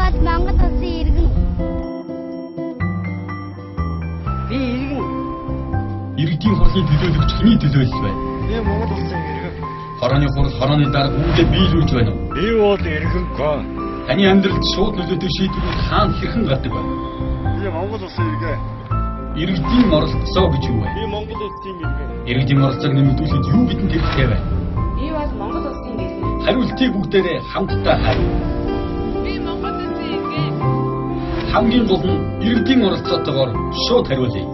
бол Монгол улсын иргэн. Би иргэн. Иргэдийн хурлын төлөөлөгч хэний төлөөлөл вэ? Би Монгол улсын иргэн. Хорооны хурал хорооны дарга үүгээ биелүүлж байна уу? Би бол иргэн. Таны амьдралд шууд нөлөөтэй шийдвэрүүд хаана хэрхэн гардаг вэ? Би Монгол улсын иргэн. Иргэдийн оролцоо гэж юу вэ? Би Монгол улсын иргэн. Иргэдийн оролцоог нэмэгдүүлэхэд юу бидэнд хэрэгтэй вэ? Би бол Монгол улсын иргэн. Хариултыг бүгдээрээ хамтдаа хариу. Би Монгол улсын иргэн. Хамгийн гол нь иргэдийн оролцоотойгоор шууд хариулъя.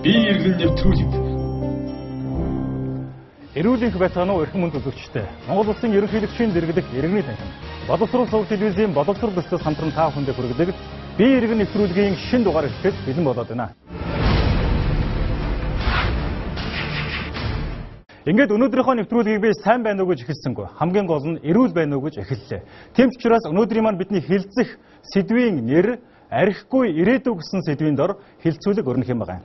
Би иргэн нэвтрүүлэг. Эрүүл энх байцгаана уу эрхэм хүнд үзэгчдээ. Монгол улсын ерөнхийлөгчийн дэргэдэх иргэний танхим. Боловсрол сувг телевизийн боловсрол төслөөс хамтран та бүхэндээ хүргэдэг би иргэн нэвтрүүлгийн шинэ дугаар эхлэхэд бэлэн болоод байна. Ингээд өнөөдрийнхөө нэвтрүүлгийг би сайн байна уу гэж эхэлсэнгүй. Хамгийн гол нь эрүүл байна уу гэж эхэллээ. Тийм ч учраас өнөөдрийн маань бидний хэлцэх сэдвийн нэр архигүй ирээдүй гэсэн сэдвийн дор хэлцүүлэг өрнөх юм байна.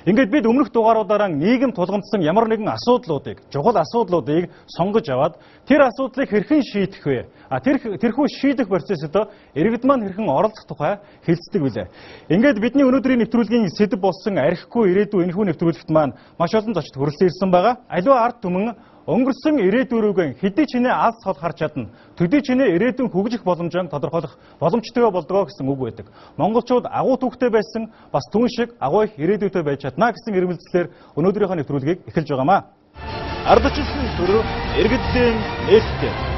Ингээд бид өмнөх дугааруудаараа нийгэм тулгамдсан ямар нэгэн асуудлуудыг, чухал асуудлуудыг сонгож аваад тэр асуудлыг хэрхэн шийдэх вэ? Тэрхүү шийдэх процессд иргэд маань хэрхэн оролцох тухай хэлцдэг билээ. Ингээд бидний өнөөдрийн нэвтрүүлгийн сэдэв болсон архигүй ирээдүй энэхүү нэвтрүүлэгт маань маш олон зочид хүрэлцэн ирсэн байгаа. Аливаа ард түмэн өнгөрсөн ирээдүйрүүгэн хэдий ч нэ алс хол харж чадна. Төдий ч нэ ирээдүйн хөгжих боломжоо тодорхойлох боломжтой болдгоо гэсэн үг байдаг. Монголчууд агуу түүхтэй байсан, бас түн шиг агуу их ирээдүйтэй байж чадна гэсэн эрмэлзлээр өнөөдрийнхөө нэвтрүүлгийг эхэлж байгаамаа. Ардчилсан төрөв иргэдийн нээлттэй.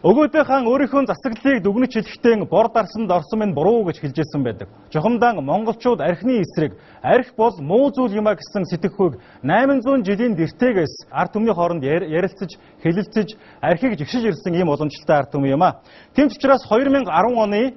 Өгөөдөө хаан өөрийнхөө засаглалыг дүгнэж хэлэхдээ бор дарсанд орсон минь буруу гэж хэлжсэн байдаг. Жухамдаан монголчууд архины эсрэг арх бол муу зүйл юм а гэсэн сэтгэхүйг 800 жилийн дэртээгээс ард түмний хооронд ярилцаж, хэлэлцэж, архийг жигшиж ирсэн ийм уламжлалтай ард түмэн юм а. Тийм ч учраас 2010 оны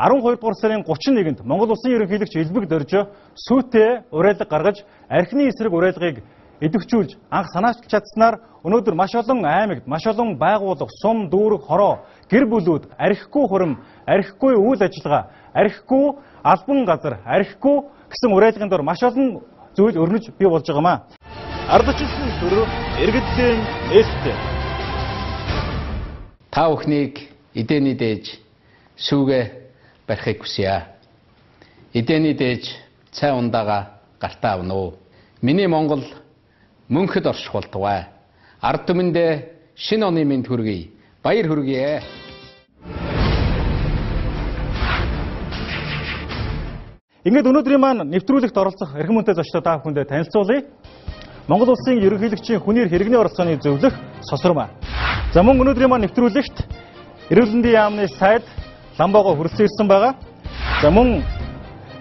12 дугаар сарын 31-нд Монгол улсын ерөнхийлөгч Элбэг Доржо сүйтэй уриалга гаргаж архины эсрэг уриалгыг идэвхжүүлж анх санаачилж чадсанаар өнөөдөр маш олон аймагт, маш олон байгууллага, сум, дүүрэг, хороо, гэр бүлүүд архигүй хурим, архигүй үйл ажиллагаа, архигүй албан газар, архигүй гэсэн уриалгын дор маш олон зүйл өрнөж бий болж байгаамаа. Ардчилсан төрөв иргэдийн нээлттэй. Та бүхнийг эдэний дээж сүүгээ барихыг хүсье. Эдэний дээж цай ундаага гартаа авна уу? Миний Монгол мөнхөд орших болтугай. Ард түмэндээ шинэ оны мэнд хүргэе. Баяр хүргэе. Ингээд өнөөдрийн маань нэвтрүүлэгт оролцох эрхэм хүнтэй зочдоо та бүхэндээ танилцуулъя. Монгол улсын ерөнхийлөгчийн хүний эрх хэрэгний оролцооны зөвлөх Сосрмаа. За мөн өнөөдрийн маань нэвтрүүлэгт Эрүүл мэндийн яамны сайд Ламбого хүрэлцэн ирсэн байгаа. За мөн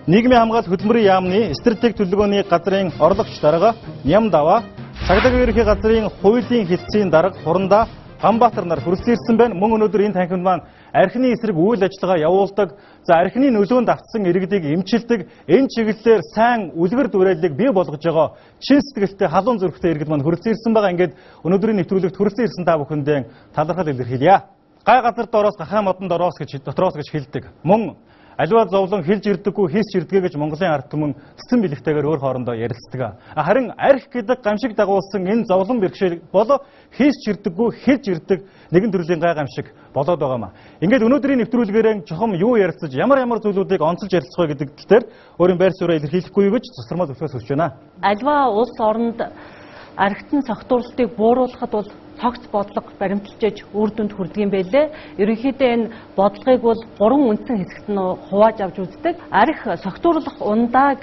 нийгмийн хамгаалалт хөдөлмөрийн яамны стратеги төлөвлөгөөний газрын орлогч дарга Нямдава, цагдаагийн ерөнхий газрын хуулийн хэлтсийн дарга Хурандаа Ганбаатар нар хүрэлцэн ирсэн байна. Мөн өнөөдөр энэ танхимд маань архины эсрэг үйл ажиллагаа явуулдаг, за архины нөлөөнд автсан иргэдийг эмчилдэг, энэ чиглэлээр сайн үлгэр дуурайлыг бий болгож байгаа чин сэтгэлтэй халуун зүрхтэй иргэд маань хүрэлцэн ирсэн байгаа. Ингээд өнөөдрийн нэвтрүүлэгт хүрэлцэн ирсэн та бүхэндээ талархал илэрхийлье. Гай газар дороос гахаа модон дороос гэж дотроос гэж хэлдэг. Мөн аливаа зовлон хэлж ирдэггүй, хийсч ирдгээ гэж Монголын ард түмэн цэцэн бэлэгтэйгээр өөр хоорондоо ярилцдаг. Харин арх гэдэг гамшиг дагуулсан энэ зовлон бэрхшээл бол хийсч ирдэггүй, хэлж ирдэг нэгэн төрлийн гай гамшиг болоод байгаамаа. Ингээд өнөөдрийн нэвтрүүлгээрээ чухам юу ярилцаж, ямар ямар зүйлүүдийг онцолж ярилцах вэ гэдэг тал дээр өөрийн байр сууриа илэрхийлэхгүй юу гэж Сосрмаа зөвлөхөөс хүсэж байна. Аливаа улс оронд архитан цогтуурлтыг бууруулахад бол цогц бодлого баримталж үр дүнд хүрдэг юм байлээ. Ерөнхийдөө энэ бодлогыг бол гурван үндсэн хэсэгт нь хувааж авч үздэг. Арх согтуурлах ундааг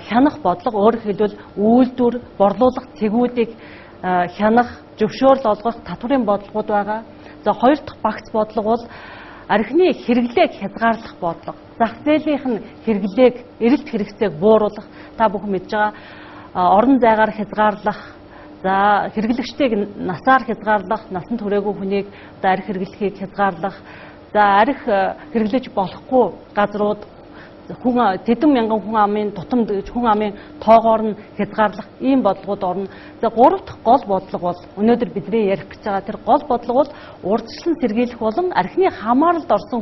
хянах бодлого, өөрөөр хэлбэл үйлдвэр, борлуулах цэгүүдийг хянах, зөвшөөрөл олгох татварын бодлогууд байгаа. За хоёр дахь багц бодлого бол архины хэрэглээг хязгаарлах бодлого. Зах зээлийнх нь хэрэглээг, эрэлт хэрэгцээг бууруулах, та бүхэн мэдж байгаа орон зайгаар хязгаарлах, за хэрэглэгчдийг насаар хязгаарлах, насан туршаагүй хүнийг одоо арх хэрэглэхийг хязгаарлах, за арх хэрэглэж болохгүй газрууд, Хүн тэдэн мянган хүн амын тутамд гэж хүн амын тоогоор нь хязгаарлах ийм бодлогууд орно. За гурав дахь гол бодлого бол өнөөдөр бидний ярих гэж байгаа тэр гол бодлого бол урьдчилан сэргийлэх болон архины хамааралд орсон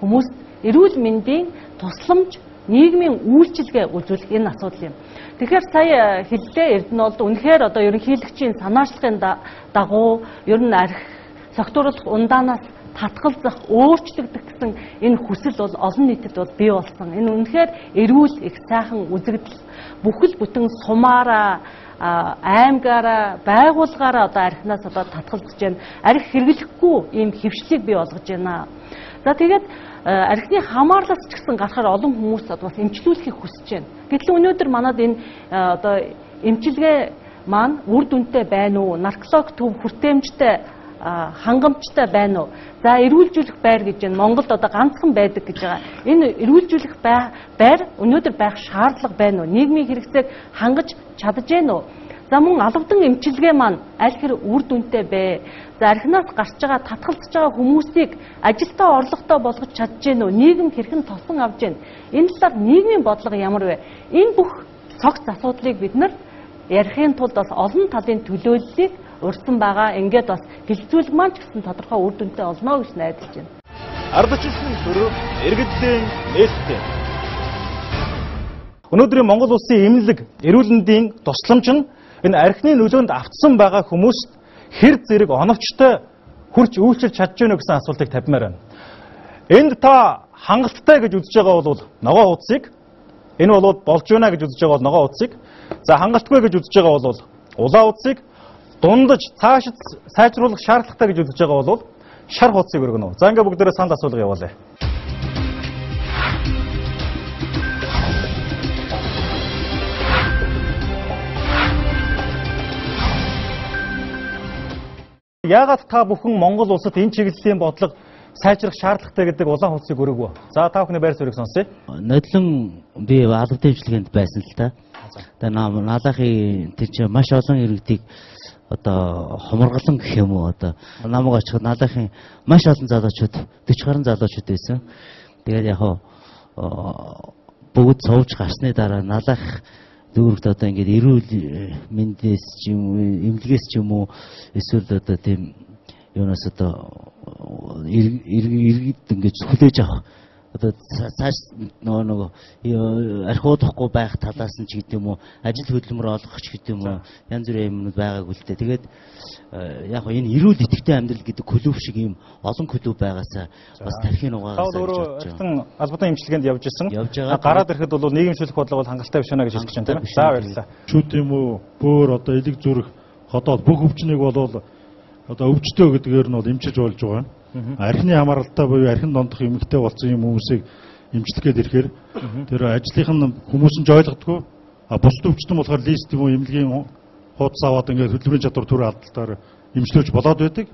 хүмүүст эрүүл мэндийн тусламж, нийгмийн үйлчилгээ үзүүлэх энэ асуудал юм. Тэгэхээр сая хэллээ Эрдэнэ бол үнэхээр одоо ерөнхийлөгчийн санаачлагын дагуу ер нь арх согтууруулах ундаанаас татгалзах, өөрчлөгдөх гэсэн энэ хүсэл бол олон нийтэд бол бий болсон. Энэ үнэхээр эрүүл, их сайхан үзэгдэл бүхэл бүтэн сумаараа, аймгаараа, байгууллагаараа одоо архинаас одоо татгалзаж байна. Арх хэрэглэхгүй ийм хэвшлийг бий болгож байна. За тэгээд архины хамаарлаас ч гэсэн гарахаар олон хүмүүс одоо бас эмчлүүлэхийг хүсэж байна. Гэтэл өнөөдөр манад энэ одоо эмчилгээ маань үр дүнтэй байна уу? Нарколог төв хүртээмжтэй, хангамжтай байна уу? За эрүүлжүүлэх байр гэж энэ Монголд одоо ганцхан байдаг гэж байгаа. Энэ эрүүлжүүлэх байр өнөөдөр байх шаардлага байна уу? Нийгмийн хэрэгцээг хангаж чадаж гэнэ үү? За мөн алавдан эмчилгээ маань аль хэр үр дүнтэй бэ? За архинаас гарч байгаа, татгалзаж байгаа хүмүүсийг ажилтаа орлоготой болгож чадж гэнэ үү? Нийгэм хэрхэн тосон авж гэнэ? Энэ талаар нийгмийн бодлого ямар вэ? Энэ бүх цогц асуудлыг бид нар ярихын тулд бас олон талын төлөөллийг урьсан байгаа. Ингээд бас хэлэлцүүлэг маань ч гэсэн тодорхой үр дүнтэй болно гэж найдаж байна. Ардчилсан төрөв иргэдийн нээлттэй. Өнөөдрийн Монгол улсын эмнэлэг эрүүл мэндийн тусламж нь энэ архины нөлөөнд автсан байгаа хүмүүст хэр зэрэг оновчтой хурц үйлчилж чадж гэнэ гэсэн асуултыг тавьмаар байна. Энд та хангалттай гэж үзэж байгаа бол ногоо хуудсыг, энэ бол болж байна гэж үзэж байгаа бол ногоо хуудсыг, за хангалтгүй гэж үзэж байгаа бол улаан хуудсыг, дундаж цаашид сайжруулах шаардлагатай гэж үзэж байгаа бол шар хуудсыг өргөнө. За ингээ бүгдээрээ санал асуулга явуулъя. Яагаад та бүхэн Монгол улсад энэ чиглэлийн бодлого сайжрах шаардлагатай гэдэг улаан хуудсыг өргөв? За та бүхний байр суурийг сонсъё. Нодлон би албан дэвшлэгэнд байсан л та. Тэгээ наалахын тэр чинь маш олон иргэдийг одоо хоморголон гэх юм уу, одоо намайг очиход наалахын маш олон залуучууд, 40 гаруй залуучууд байсан. Тэгээд яг бүгд сууж гарсны дараа наалах дүүрэгт одоо ингээд эрүүл мэндээс ч юм уу, эмнэлгээс ч юм уу, эсвэл одоо тийм юунаас одоо иргэд ингээд хүлээж авах одоо цааш нөгөө архиудахгүй байх талаас нь ч гэдэг юм уу, ажил хөдөлмөр олгох ч гэдэг юм уу, янз бүрийн юмнууд байгаагүй л дээ. Тэгээд яг энэ эрүүл идэвхтэй амьдрал гэдэг клуб шиг юм олон клуб байгаасаа бас тархины угаагаасаа гэж бодож байна. Албадан эмчилгээнд явж исэн. Гараад ирэхэд бол нийгэмшүүлэх бодлого бол хангалттай биш байна гэж хэлж байна, тийм ээ. За баярлалаа. Шүт юм уу, бөөр одоо элэг зүрх, ходоод бүх өвчнийг бол одоо өвчтөө гэдгээр нь бол эмчилж болж байгаа. Архины хамааралтай буюу архин дондох эмэгтэй болсон юм хүмүүсийг эмчлэх гээд ирэхээр тэр ажлынх нь хүмүүс нь ойлгодгоо. А бусд өвчтөн болохоор лист юм уу эмнэлгийн хуудас аваад ингээд хөдөлмөрийн чадвар төр алдалтаар эмчлүүлж болоод байдаг.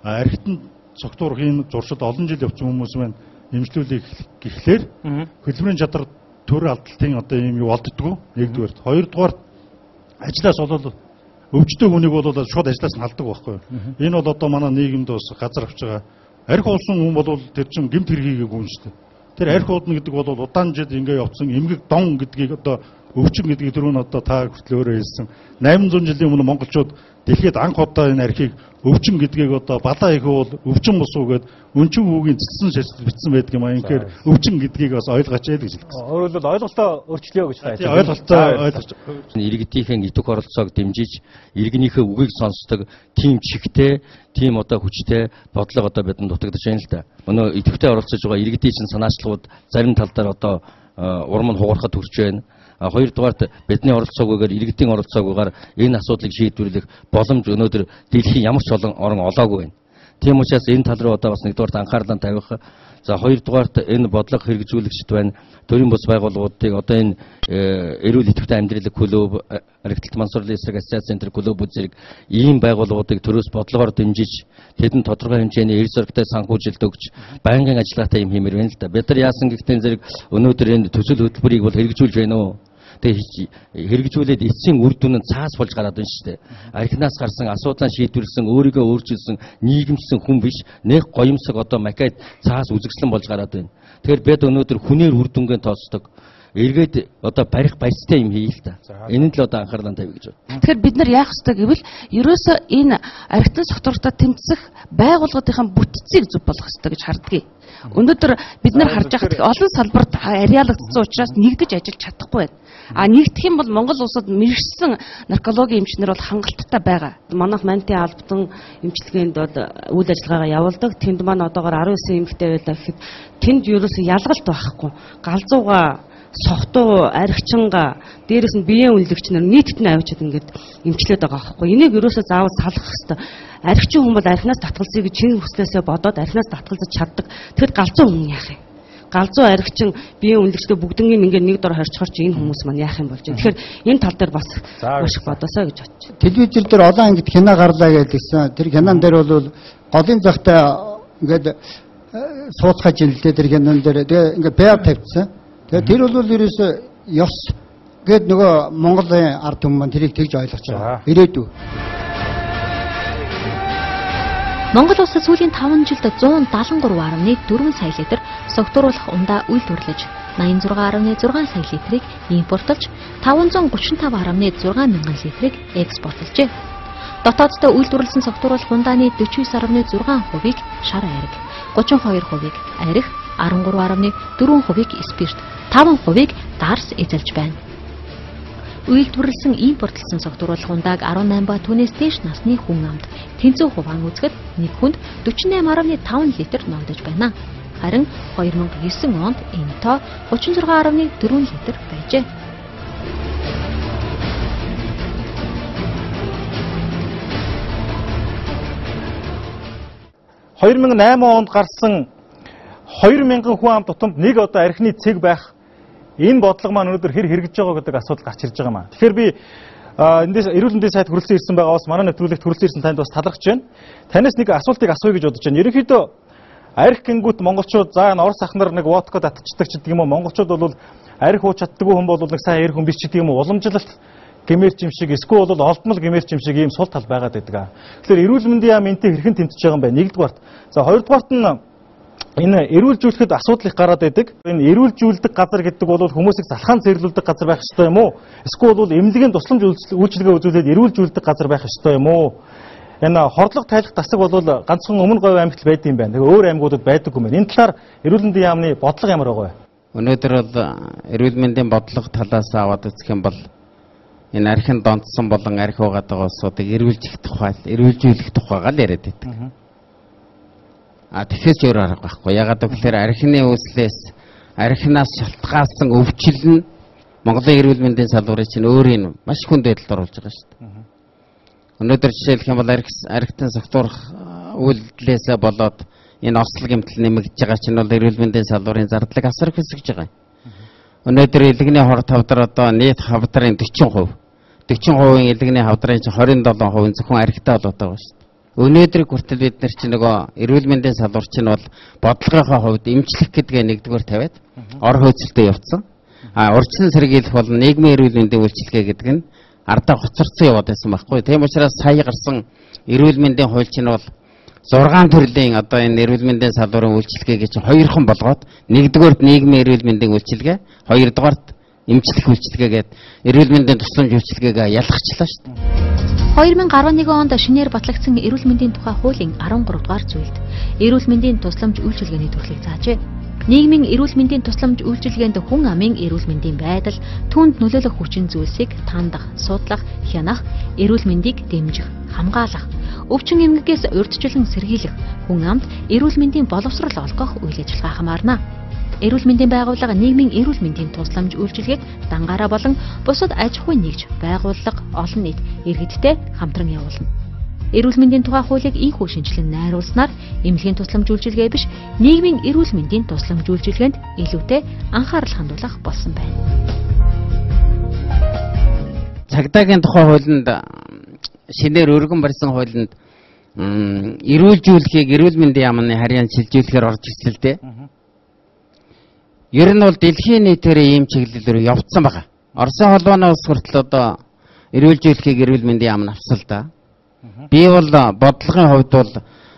А архитанд цогтуурхийн зуршил олон жил явсан хүмүүс маань эмчлүүлэх гэхлээр хөдөлмөрийн чадвар төр алдалтын одоо юм юу олддгоо. Нэгдүгээр. Хоёрдугаар ажлаас болол өвчтөй хүнийг бол шууд ажлаас нь халдаг байхгүй. Энэ бол одоо манай нийгэмд бас газар авч байгаа. Арх уусан хүн бол тэр чинь гэмт хэрэг хийгээгүй хүн шүү дээ. Тэр арх уудна гэдэг бол удаан жил ингээ явцсан эмгэг дон гэдгийг одоо өвчин гэдгийг түрүүн одоо та хүртэл өөрөө хэлсэн. 800 жилийн өмнө монголчууд дэлхийд анх удаа энэ архийг өвчин гэдгийг одоо балаа их бол өвчин бус уу гэд өнчин хүүгийн цэцсэн шашил бичсэн байдаг юм аа. Инхээр өвчин гэдгийг бас ойлгооч ээ гэж хэлсэн. Өөрөөр хэлбэл ойлголтоо өөрчлөё гэж та хэлж байна. Ойлголтоо ойлгож. Иргэдийнхээ идэвх оролцоог дэмжиж, иргэнийхээ үгийг сонсдог тийм чигтэй, тийм одоо хүчтэй бодлого одоо бидэнд дутагдаж байна л да. Өнөө идэвхтэй оролцож байгаа иргэдийн чинь санаачлагууд зарим тал дээр одоо урам нь хугарахад хүрч байна. Хоёрдугаарт бидний оролцоогүйгээр иргэдийн оролцоогүйгээр энэ асуудлыг шийдвэрлэх боломж өнөөдөр дэлхийн ямар ч олон орон олоогүй байна. Тийм учраас энэ тал руу одоо бас нэгдүгээрт анхаарлаа тавих. За хоёрдугаарт энэ бодлого хэрэгжүүлэгчд байна. Төрийн бус байгууллагуудыг одоо энэ эрүүл идэвхтэй амьдралын клуб, Архитект мансуурлын эсрэг ассоциац центр клуб зэрэг ийм байгууллагуудыг төрөөс бодлогоор дэмжиж, тэдэнд тодорхой хэмжээний эрс зоригтой санхүүжилт өгч, байнгын ажиллагаатай юм хиймээр байна л да. Бид нар яасан гэхдээ зэрэг өнөөдөр энэ төсөл хөтөлбөрийг бол хэрэгжүүлж байна уу? Тэгээ хэрэгжүүлээд эцсийн үр дүн нь цаас болж гараад байна шүү дээ. Архинаас гарсан асуудлаа шийдвэрлсэн, өөрийгөө өөрчилсөн, нийгэмшсэн хүн биш, нэг гоёмсог одоо макет цаас үзэгслэн болж гараад байна. Тэгэхээр бид өнөөдөр хүнээр үр дүнгээ тооцдог. Эргээд одоо барих барьцтай юм хийе л та. Энэ нь л одоо анхаарлаа тавья гэж байна. Тэгэхээр бид нар яах ёстой гэвэл ерөөсөө энэ архитан согтууртаа тэмцэх байгууллагуудын бүтцийг зөв болгох ёстой гэж хардгийг. Өнөөдөр бид нар харж байхад олон салбарт ариалагдсан учраас нэгдэж ажиллаж чадахгүй байна. А нэгдэх юм бол Монгол улсад мэргэжсэн наркологийн эмчнэр бол хангалттай байгаа. Манайх Мантын албатан эмчилгээнд бол үйл ажиллагаагаа явуулдаг. Тэнд маань одоогоор 19 эмэгтэй байлаа гэхэд тэнд ерөөсөө ялгалт байхгүй. Галзууга, согтуу, архичинга, дээрээс нь биеийн үнэлэгч нар нийтэд нь авчиад ингээд эмчлээд байгаа байхгүй. Энийг ерөөсөө заавал салгах хэрэгтэй. Архичин хүн бол архинаас татгалзъя гэж чин хүслээсээ бодоод архинаас татгалзаж чаддаг. Тэгэхэд галзуу хүн яах юм? Галзуу архичин биеийн үнэлэгчдээ бүгднийг ингээд нэг дор хорчхор чи энэ хүмүүс маань яах юм болж байна. Тэгэхээр энэ тал дээр бас маш их бодосоо гэж бодчих. Телевизэр дээр олон ангид кино гарлаа гэдгийгсэн. Тэр кинон дээр бол голын захтай ингээд сууцгааж ин л дээ тэр кинон дээр. Тэгээ ингээд бяа тавьчихсан. Тэгээ тэр бол ерөөсөө ёс гээд нөгөө Монголын ард түмэн маань тэрийг тэгж ойлгож байгаа. Ирээдүй. Монгол улсад сүүлийн 5 жилд 173.4 сая литр согтууруулах ундаа үйлдвэрлэж, 86.6 сая литрийг импортлж, 535.6 мянган литрийг экспортлжээ. Дотооддоо үйлдвэрлэсэн согтууруулах ундааны 49.6%-ийг шар айраг, 32%-ийг арх, 13.4%-ийг спирт, 5%-ийг дарс эзэлж байна. Үйлдвэрлэсэн импортлсон согтууруулах ундааг 18 ба түүнээс дээш насны хүн амд тэнцүү хуваан үзэхэд нэг хүнд 48.5 литр ногдож байна. Харин 2009 онд энэ тоо 36.4 литр байжээ. — 2008 онд гарсан 2000 хүн ам тутамд нэг одоо архины цэг байх энэ бодлого маань өнөөдөр хэр хэрэгжиж байгаа гэдэг асуудал гарч ирж байгаа юм аа. Тэгэхээр би эндээс эрүүл мэндийн сайд хүрэлцэн ирсэн байгаа бас манай нэвтрүүлэгт хүрэлцэн ирсэн танд бас талархаж байна. Танаас нэг асуултыг асууя гэж бодож байна. Ерөнхийдөө арх гингүүт монголчууд за энэ орос ах нар нэг водка татчихдаг ч гэдэг юм уу, монголчууд бол арх ууж чаддаггүй хүн бол нэг сайн эр хүн биш ч гэдэг юм уу, уламжлалт гэмээрч юм шиг эсвэл бол олдмол гэмээрч юм шиг ийм сул тал байгаад байдаг. Тэгэхээр эрүүл мэндийн яам энтэй хэрхэн тэмцэж байгаа юм бэ? Нэгдүгээрт. За хоёрдугаарт нь энэ эрүүлжүүлэхэд асуудал их гараад байдаг. Энэ эрүүлжүүлдэг газар гэдэг бол хүмүүсийг залхаан цэвэрлүүлдэг газар байх ёстой юм уу? Эсвэл бол эмнэлгийн тусламж үйлчилгээ үзүүлээд эрүүлжүүлдэг газар байх ёстой юм уу? Энэ хордлого тайлах тасаг бол ганцхан өмнө говь аймагт л байдаг юм байна. Тэгээ өөр аймагуудад байдаггүй юм байна. Энэ талаар эрүүл мэндийн яамны бодлого ямар байгаа вэ? Өнөөдөр бол эрүүл мэндийн бодлого талаас аваад үзэх юм бол энэ архин донтсон болон архи угаад байгаа улсуудыг эрүүлжих тухай, эрүүлжүүлэх тухайгаа л яриад байдаг. А тэгэхээр ч өөр арга байхгүй. Ягаад гэвэл архины үүслээс архинаас шалтгаалсан өвчлөл нь Монголын эрүүл мэндийн салбарыг чинь өөрийн маш хүнд байдалд оруулж байгаа шүү дээ. Өнөөдөр жишээлх юм бол архитан согтуурах үйлдэлээсээ болоод энэ ослог гэмтэл нэмэгдэж байгаа чинь бол эрүүл мэндийн салбарын зардлыг асар их өсгөж байгаа юм. Өнөөдөр элэгний хор тавдар одоо нийт хавдрын 40%. 40%-ийн элэгний хавдрын чинь 27% нь зөвхөн архитай холбоотой байгаа шүү дээ. Өнөөдрийг хүртэл бид нар чинь нөгөө эрүүл мэндийн салбар чинь бол бодлогынхоо хувьд эмчлэх гэдгээ нэгдүгээр тавиад ор хөөцөлтөд явцсан. А урьдчилан сэргийлэх бол нийгмийн эрүүл мэндийн үйлчилгээ гэдэг нь ардаа хоцорсон яваад байсан байхгүй. Тийм учраас сая гарсан эрүүл мэндийн хууль чинь бол 6 төрлийн одоо энэ эрүүл мэндийн салбарын үйлчилгээг чинь хоёрхан болгоод нэгдүгээрт нийгмийн эрүүл мэндийн үйлчилгээ, хоёрдугаарт эмчлэх үйлчилгээ гээд эрүүл мэндийн тусламж үйлчилгээгээ ялгахчлаа шүү дээ. 2011 онд шинээр батлагдсан эрүүл мэндийн тухай хуулийн 13 дугаар зүйлд эрүүл мэндийн тусламж үйлчилгээний төрлийг заажээ. Нийгмийн эрүүл мэндийн тусламж үйлчилгээнд хүн амын эрүүл мэндийн байдал, түүнд нөлөөлөх хүчин зүйлсийг тандах, судлах, хянах, эрүүл мэндийг дэмжих, хамгаалах, өвчин эмгэгээс урьдчилан сэргийлэх, хүн амд эрүүл мэндийн боловсрол олгох үйл ажиллагаа хамаарна. Эрүүл мэндийн байгууллага нийгмийн эрүүл мэндийн тусламж үйлчилгээг дангаараа болон бусад аж ахуйн нэгж, байгууллага, олон нийт иргэдтэй хамтран явуулна. Эрүүл мэндийн тухай хуулийг ийнхүү шинжилэн найруулснаар эмнэлгийн тусламж үйлчилгээ биш, нийгмийн эрүүл мэндийн тусламж үйлчилгээнд илүүтэй анхаарал хандуулах болсон байна. Цагдаагийн тухай хуулинд шинээр өргөн барьсан хуулинд эрүүлжүүлэхийг эрүүл мэндийн яамны харьяанд шилжүүлэхээр орж ирсэн л дээ. Ер нь бол дэлхийн нийтээр ийм чиглэл рүү явцсан байгаа. Оросын холбооны улс хүртэл одоо эрүүлжүүлэхийг эрүүл мэндийн яам нь авсан л да. Би бол бодлогын хувьд бол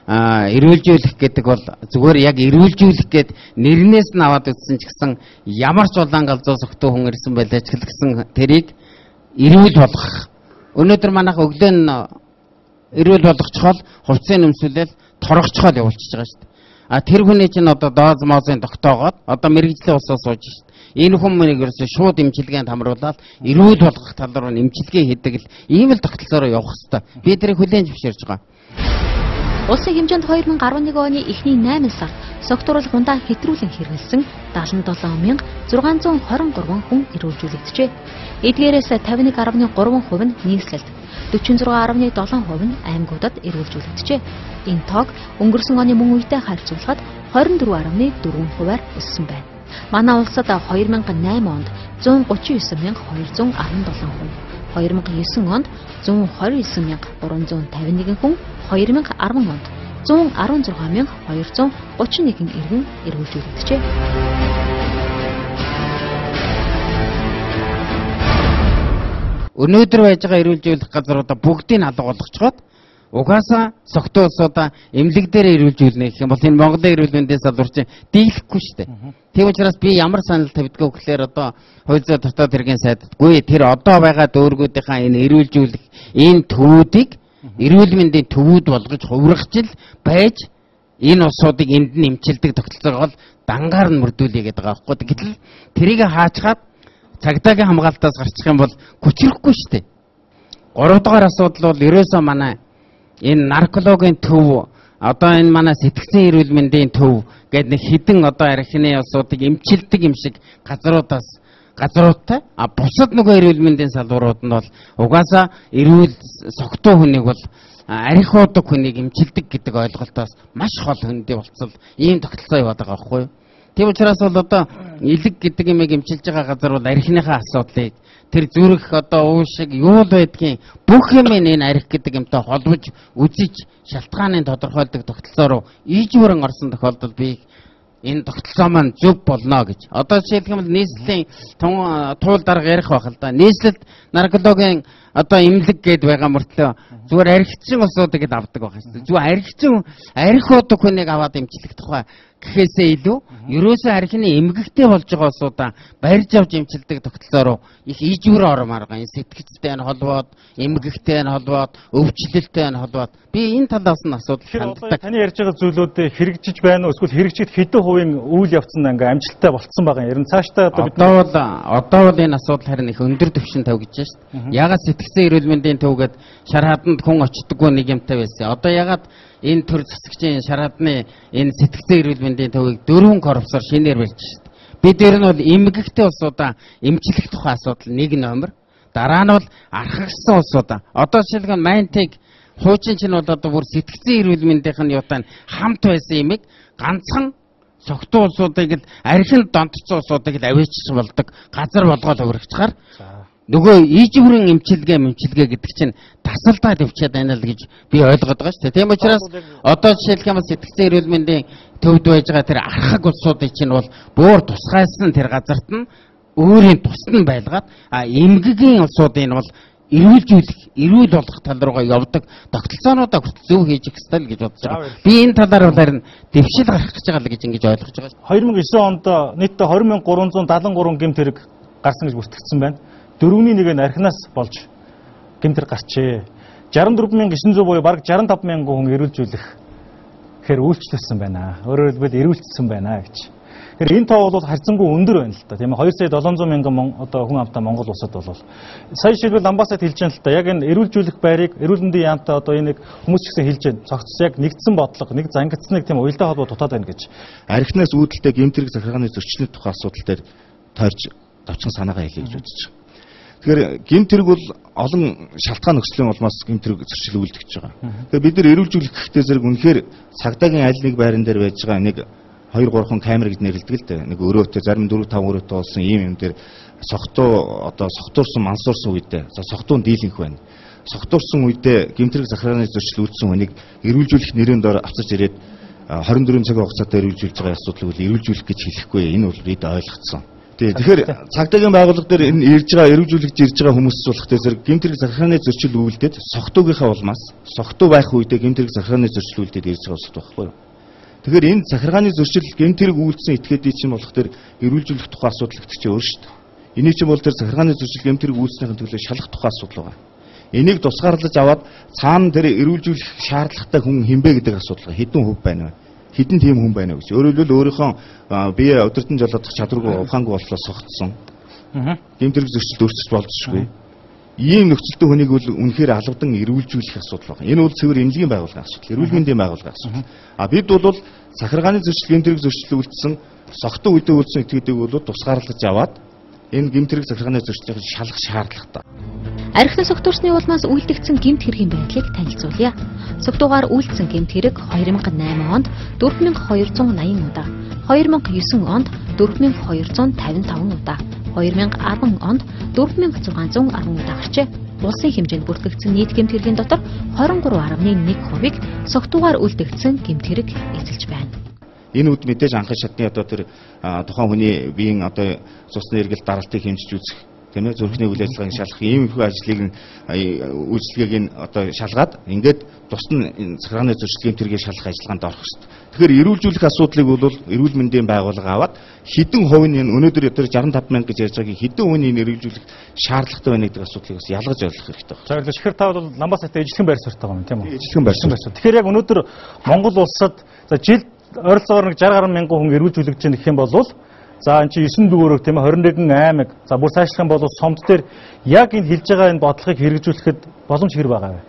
эрүүлжүүлэх гэдэг бол зүгээр яг эрүүлжүүлэх гэд нэрнээс нь аваад үзсэн ч гэсэн ямар ч улаан галзуу согтуу хүн ирсэн байлаа ч гэсэн тэрийг эрүүл болгох. Өнөөдөр манайх өглөө нь эрүүл болгочихвол хувцсыг өмсүүлэл торгочихвол явуулчихж байгаа шүү дээ. А тэр хүний чинь одоо дооз моозын тогтоогоод одоо мэргэжлийн улсаа сууж шүү дээ. Энэ хүн мөнийг ерөөсөө шууд эмчилгээнд хамруулаад эрүүл болгох тал руу эмчилгээ хийдэг л ийм л тогтолцоороо явах хэвээр. Би тэрийг хүлээн зөвшөөрж байгаа. Улсын хэмжээнд 2011 оны эхний 8 сард согтууруулах ундаа хэтрүүлэн хэрэглэсэн 77,623 хүн эрүүлжүүлэгджээ. Эдгээрээс 51.3% нь нийслэлд, 46.7% нь аймагуудад эрүүлжүүлэгджээ. Энэ тоог өнгөрсөн оны мөн үетэй харьцуулахад 24.4%-аар өссөн байна. Манай улсад 2008 онд 139,217 хүн, 2009 онд 129,351 хүн, 2010 онд 116,231 иргэн эрүүлжүүлэгджээ. Өнөөдөр байж байгаа эрүүлжүүлэх газруудаа бүгдийг алга болгочхоод угаасаа согтуу улсуудаа эмнэлэг дээр эрүүлжүүлнэ гэх юм бол энэ Монголын эрүүл мэндийн салбар чинь дийлэхгүй шүү дээ. Тийм учраас би ямар санал тавьдгаа гэхээр одоо хууль зүйн дотоод хэргийн сайддгүй тэр одоо байгаа дүүргүүдийнхаа энэ эрүүлжүүлэх энэ төвүүдийг эрүүл мэндийн төвүүд болгож хувиргаж л байж энэ улсуудыг энд нь эмчилдэг тогтолцоогоо дангаар нь мөрдүүлье гэдэг байгаа байхгүй. Гэтэл тэрийг хаачхаад цагдаагийн хамгаалтаас гарчих юм бол хүчрэхгүй шүү дээ. 3 дугаар асуудал бол ерөөсөө манай энэ наркологийн төв, одоо энэ манай сэтгцэн эрүүл мэндийн төв гэдэг нэг хідэн одоо архины улсуудыг эмчилдэг юм шиг газруудтай. А бусад нөгөө эрүүл мэндийн салбарууд нь бол угаасаа эрүүл согтуу хүнийг бол арх уудаг хүнийг эмчилдэг гэдэг ойлголтоос маш хол хөндий болцол ийм тогтолцоо яваад байгаа байхгүй юу? Тийм учраас бол одоо элэг гэдэг юмыг эмчилж байгаа газар бол архиныхаа асуудлыг тэр зүрх одоо уушиг юу л байдгийн бүх юм энэ арх гэдэг юмтай холбож үзэж шалтгааныг тодорхойлдог тогтолцоо руу ижүүрэн орсон тохиолдолд би энэ тогтолцоо маань зөв болно гэж. Одоо жишээлх юм бол нийслэлийн туул дарга ярих байх л да. Нийслэлд наркологийн одоо эмнэлэг гээд байгаа мөртлөө зүгээр архичин улсуудыг л авдаг байх шүү дээ. Зүгээр архичин арх уудаг хүнийг аваад эмчлэх тухай гэхээсээ илүү ерөөсөө архины эмгэгтэй болж байгаа улсуудаа барьж авч эмчилдэг тогтолцоо руу их ижүүр ормоор байгаа. Энэ сэтгцтэй нь холбоод, эмгэгтэй нь холбоод, өвчлөлтэй нь холбоод би энэ талаас нь асуудал ханддаг. Таны ярьж байгаа зүйлүүд хэрэгжиж байна уу? Эсвэл хэрэгжихэд хэдэн хувийн үйл явц нь ингээ амжилттай болцсон байгаа юм. Ер нь цаашдаа одоо бид одоо бол энэ асуудал харин их өндөр түвшинд тавигдж шүү дээ. Ягаад сэтгцэн эрүүл мэндийн төв гээд шар хаданд хүн очдоггүй нэг юмтай байсан. Одоо ягаад энэ төр засагчийн шар хадны энэ сэтгцэн эрүүл мэндийн төвийг 4 корпусоор шинээр барьж шүү дээ. Бид ер нь бол эмгэгтэй улсуудаа эмчлэх тухай асуудал нэг номер. Дараа нь бол архагсан улсуудаа. Одоо жишээлбэл Майнтыг хуучин чинь бол одоо бүр сэтгцэн эрүүл мэндийнх нь юутай хамт байсан юмыг ганцхан согтуу улсуудыг л архинд донтцсон улсуудыг л авээчих болдог газар болгоод хувирчихаар нөгөө ижвэрэн эмчилгээ гэдэг чинь тасалдаад явчихад байна л гэж би ойлгоод байгаа шүү дээ. Тийм учраас одоо жишээлх юм бол сэтгцэн эрүүл мэндийн төвд байж байгаа тэр архаг улсуудыг чинь бол буур тусгайлсан тэр газарт нь өөрийн тусад нь байлгаад а эмгэгийн улсуудын бол эрүүлжүүлэх, эрүүл болгох тал руугаа явдаг тогтолцоонуудаа хүртэл зөв хийж өгөх ёстой л гэж бодож байгаа. Би энэ талаар бол харин дэвшил гарах гэж байгаа л гэж ингэж ойлгож байгаа. 2009 онд нийтдээ 20,373 гэмт хэрэг гарсан гэж бүртгэгдсэн байна. 4.1 нь архинаас болж гэмт хэрэг гарчээ. 64,900 буюу бараг 65,000 хүн эрүүлжүүлэх гэхээр үйлчлүүлсэн байна. Өөрөөр хэлбэл эрүүлжсэн байна гэж. Тэгэхээр энэ тоо бол харьцангуй өндөр байна л да. Тийм ээ 2,700,000 одоо хүн амтай Монгол улсад бол сая жишээлбэл Ламбасад хэлж байна л да. Яг энэ эрүүлжүүлэх байрыг эрүүл мэндийн яамтай одоо энийг хүмүүс ч гэсэн хэлж байна. Цогцс яг нэгдсэн бодлого, нэг зангидсан нэг тийм уялдаа холбоо дутаад байна гэж. Архинаас үүдэлтэй гэмт хэрэг захиргааны зөрчлийн тухай асуудал дээр тойрч товчхон санаагаа хэлье гэж бодож байгаа. Тэгэхээр гэмт хэрэг бол олон шалтгаан нөхцөлийн улмаас гэмт хэрэг зөрчил үлдэж байгаа. Тэгэхээр бид нар эрүүлжүүлэх гэхдээ зэрэг үнэхээр цагдаагийн аль нэг байран дээр байж байгаа нэг 2-3 камер гэж нэрлэдэг л дээ. Нэг өрөөтэй зарим 4-5 өрөөтэй болсон ийм юм дээр согтуу одоо согтуурсан мансуурсан үедээ согтуун дийлэнх байна. Согтуурсан үедээ гэмт хэрэг захиргааны зөрчил үйлдсэн хүнийг эрүүлжүүлэх нэрийн дор авчирч ирээд 24 цагийн хугацаатай эрүүлжүүлж байгаа асуудлыг бол эрүүлжүүлэх гэж хэлэхгүй. Энэ бол бид ойлгоцсон. Тий. Тэгэхээр цагдаагийн байгууллага дээр энэ ирж байгаа эрүүжүүлэгч ирж байгаа хүмүүс болох дээр зэрэг гэмт хэрэг захиргааны зөрчил үйлдээд согтуугийнхаа улмаас согтуу байх үедээ гэмт хэрэг захиргааны зөрчил үйлдээд ирж байгаа улсууд байхгүй юу? Тэгэхээр энэ захиргааны зөрчил гэмт хэрэг үйлдсэн этгээдийн чинь болох дээр эрүүлжүүлэх тухай асуудал гэдэг чинь өөр шүү дээ. Эний чинь бол тэр захиргааны зөрчил гэмт хэрэг үйлснийхэн төлөө шалах тухай асуудал байгаа. Энийг тусгаарлаж аваад цаана тэр эрүүлжүүлэх шаардлагатай хүн хинбэ гэдэг асуудал хэдэн хувь байна вэ? Хэдэн тийм хүн байна вэ гэж. Өөрөөр хэлбэл өөрийнхөө бие удирдан жолоодох чадваргүй ухаангүй боллоо согтсон. Гэмт хэрэг зөрчилд өрсөж болзошгүй. Ийм нөхцөлтэй хүнийг бол үнэхээр алавдан эрүүлжүүлэх асуудал байна. Энэ бол цэвэр эмнэлгийн байгууллагын асуудал, эрүүл мэндийн байгууллагын асуудал. А бид бол захиргааны зөрчил, гэмт хэрэг зөрчил үйлдсэн, согтуу үедээ үйлдсэн этгээдийг бол тусгаарлаж аваад энэ гэмт хэрэг захиргааны зөрчлийг шалгах шаардлагатай. Архины согтуурсны улмаас үйлдэгдсэн гэмт хэргийн байдлыг танилцуулъя. Согтуугаар үйлдсэн гэмт хэрэг 2008 онд 4280 удаа, 2009 онд 4255 удаа, 2010 онд 4610 удаа гарчээ. Улсын хэмжээнд бүртгэгдсэн нийт гэмт хэргийн дотор 23.1%-ийг согтуугаар үйлдэгдсэн гэмт хэрэг эзэлж байна. Энэ үд мэдээж анхын шатны одоо тэр тухайн хүний биеийн одоо цусны эргэлт даралтыг хэмжиж үзэх, тийм ээ, зүрхний үйл ажиллагааг шалгах ийм их ажлыг нь үйлчилгээг нь одоо шалгаад ингээд тус нь захиргааны зөрчил гэмт хэргийг шалгах ажиллагаанд орох хэрэгтэй. Тэгэхээр эрүүлжүүлэх асуудлыг бол эрүүл мэндийн байгууллага аваад хэдэн хувь нь энэ өнөөдөр тэр 65 мянга гэж ярьж байгааг хэдэн хувь нь энэ эрүүлжүүлэх шаардлагатай байна гэдэг асуудлыг бас ялгаж ойлгох хэрэгтэй байна. За тэгэхээр та бол Ламбаа сайтай ижилхэн байр суурьтай байгаа юм тийм үү? Ижилхэн байр суурь. Тэгэхээр яг өнөөдөр Монгол улсад за жилд ойролцоогоор нэг 60 гаруй мянган хүн эрүүлжүүлэгдэж байна гэх юм бол за энэ чинь 9 дүүрэг тийм ээ 21 аймаг за бүр цаашлах юм бол сомд дээр яг энэ хэлж байгаа энэ бодлогыг хэрэгжүүлэхэд боломж хэр байгаа вэ?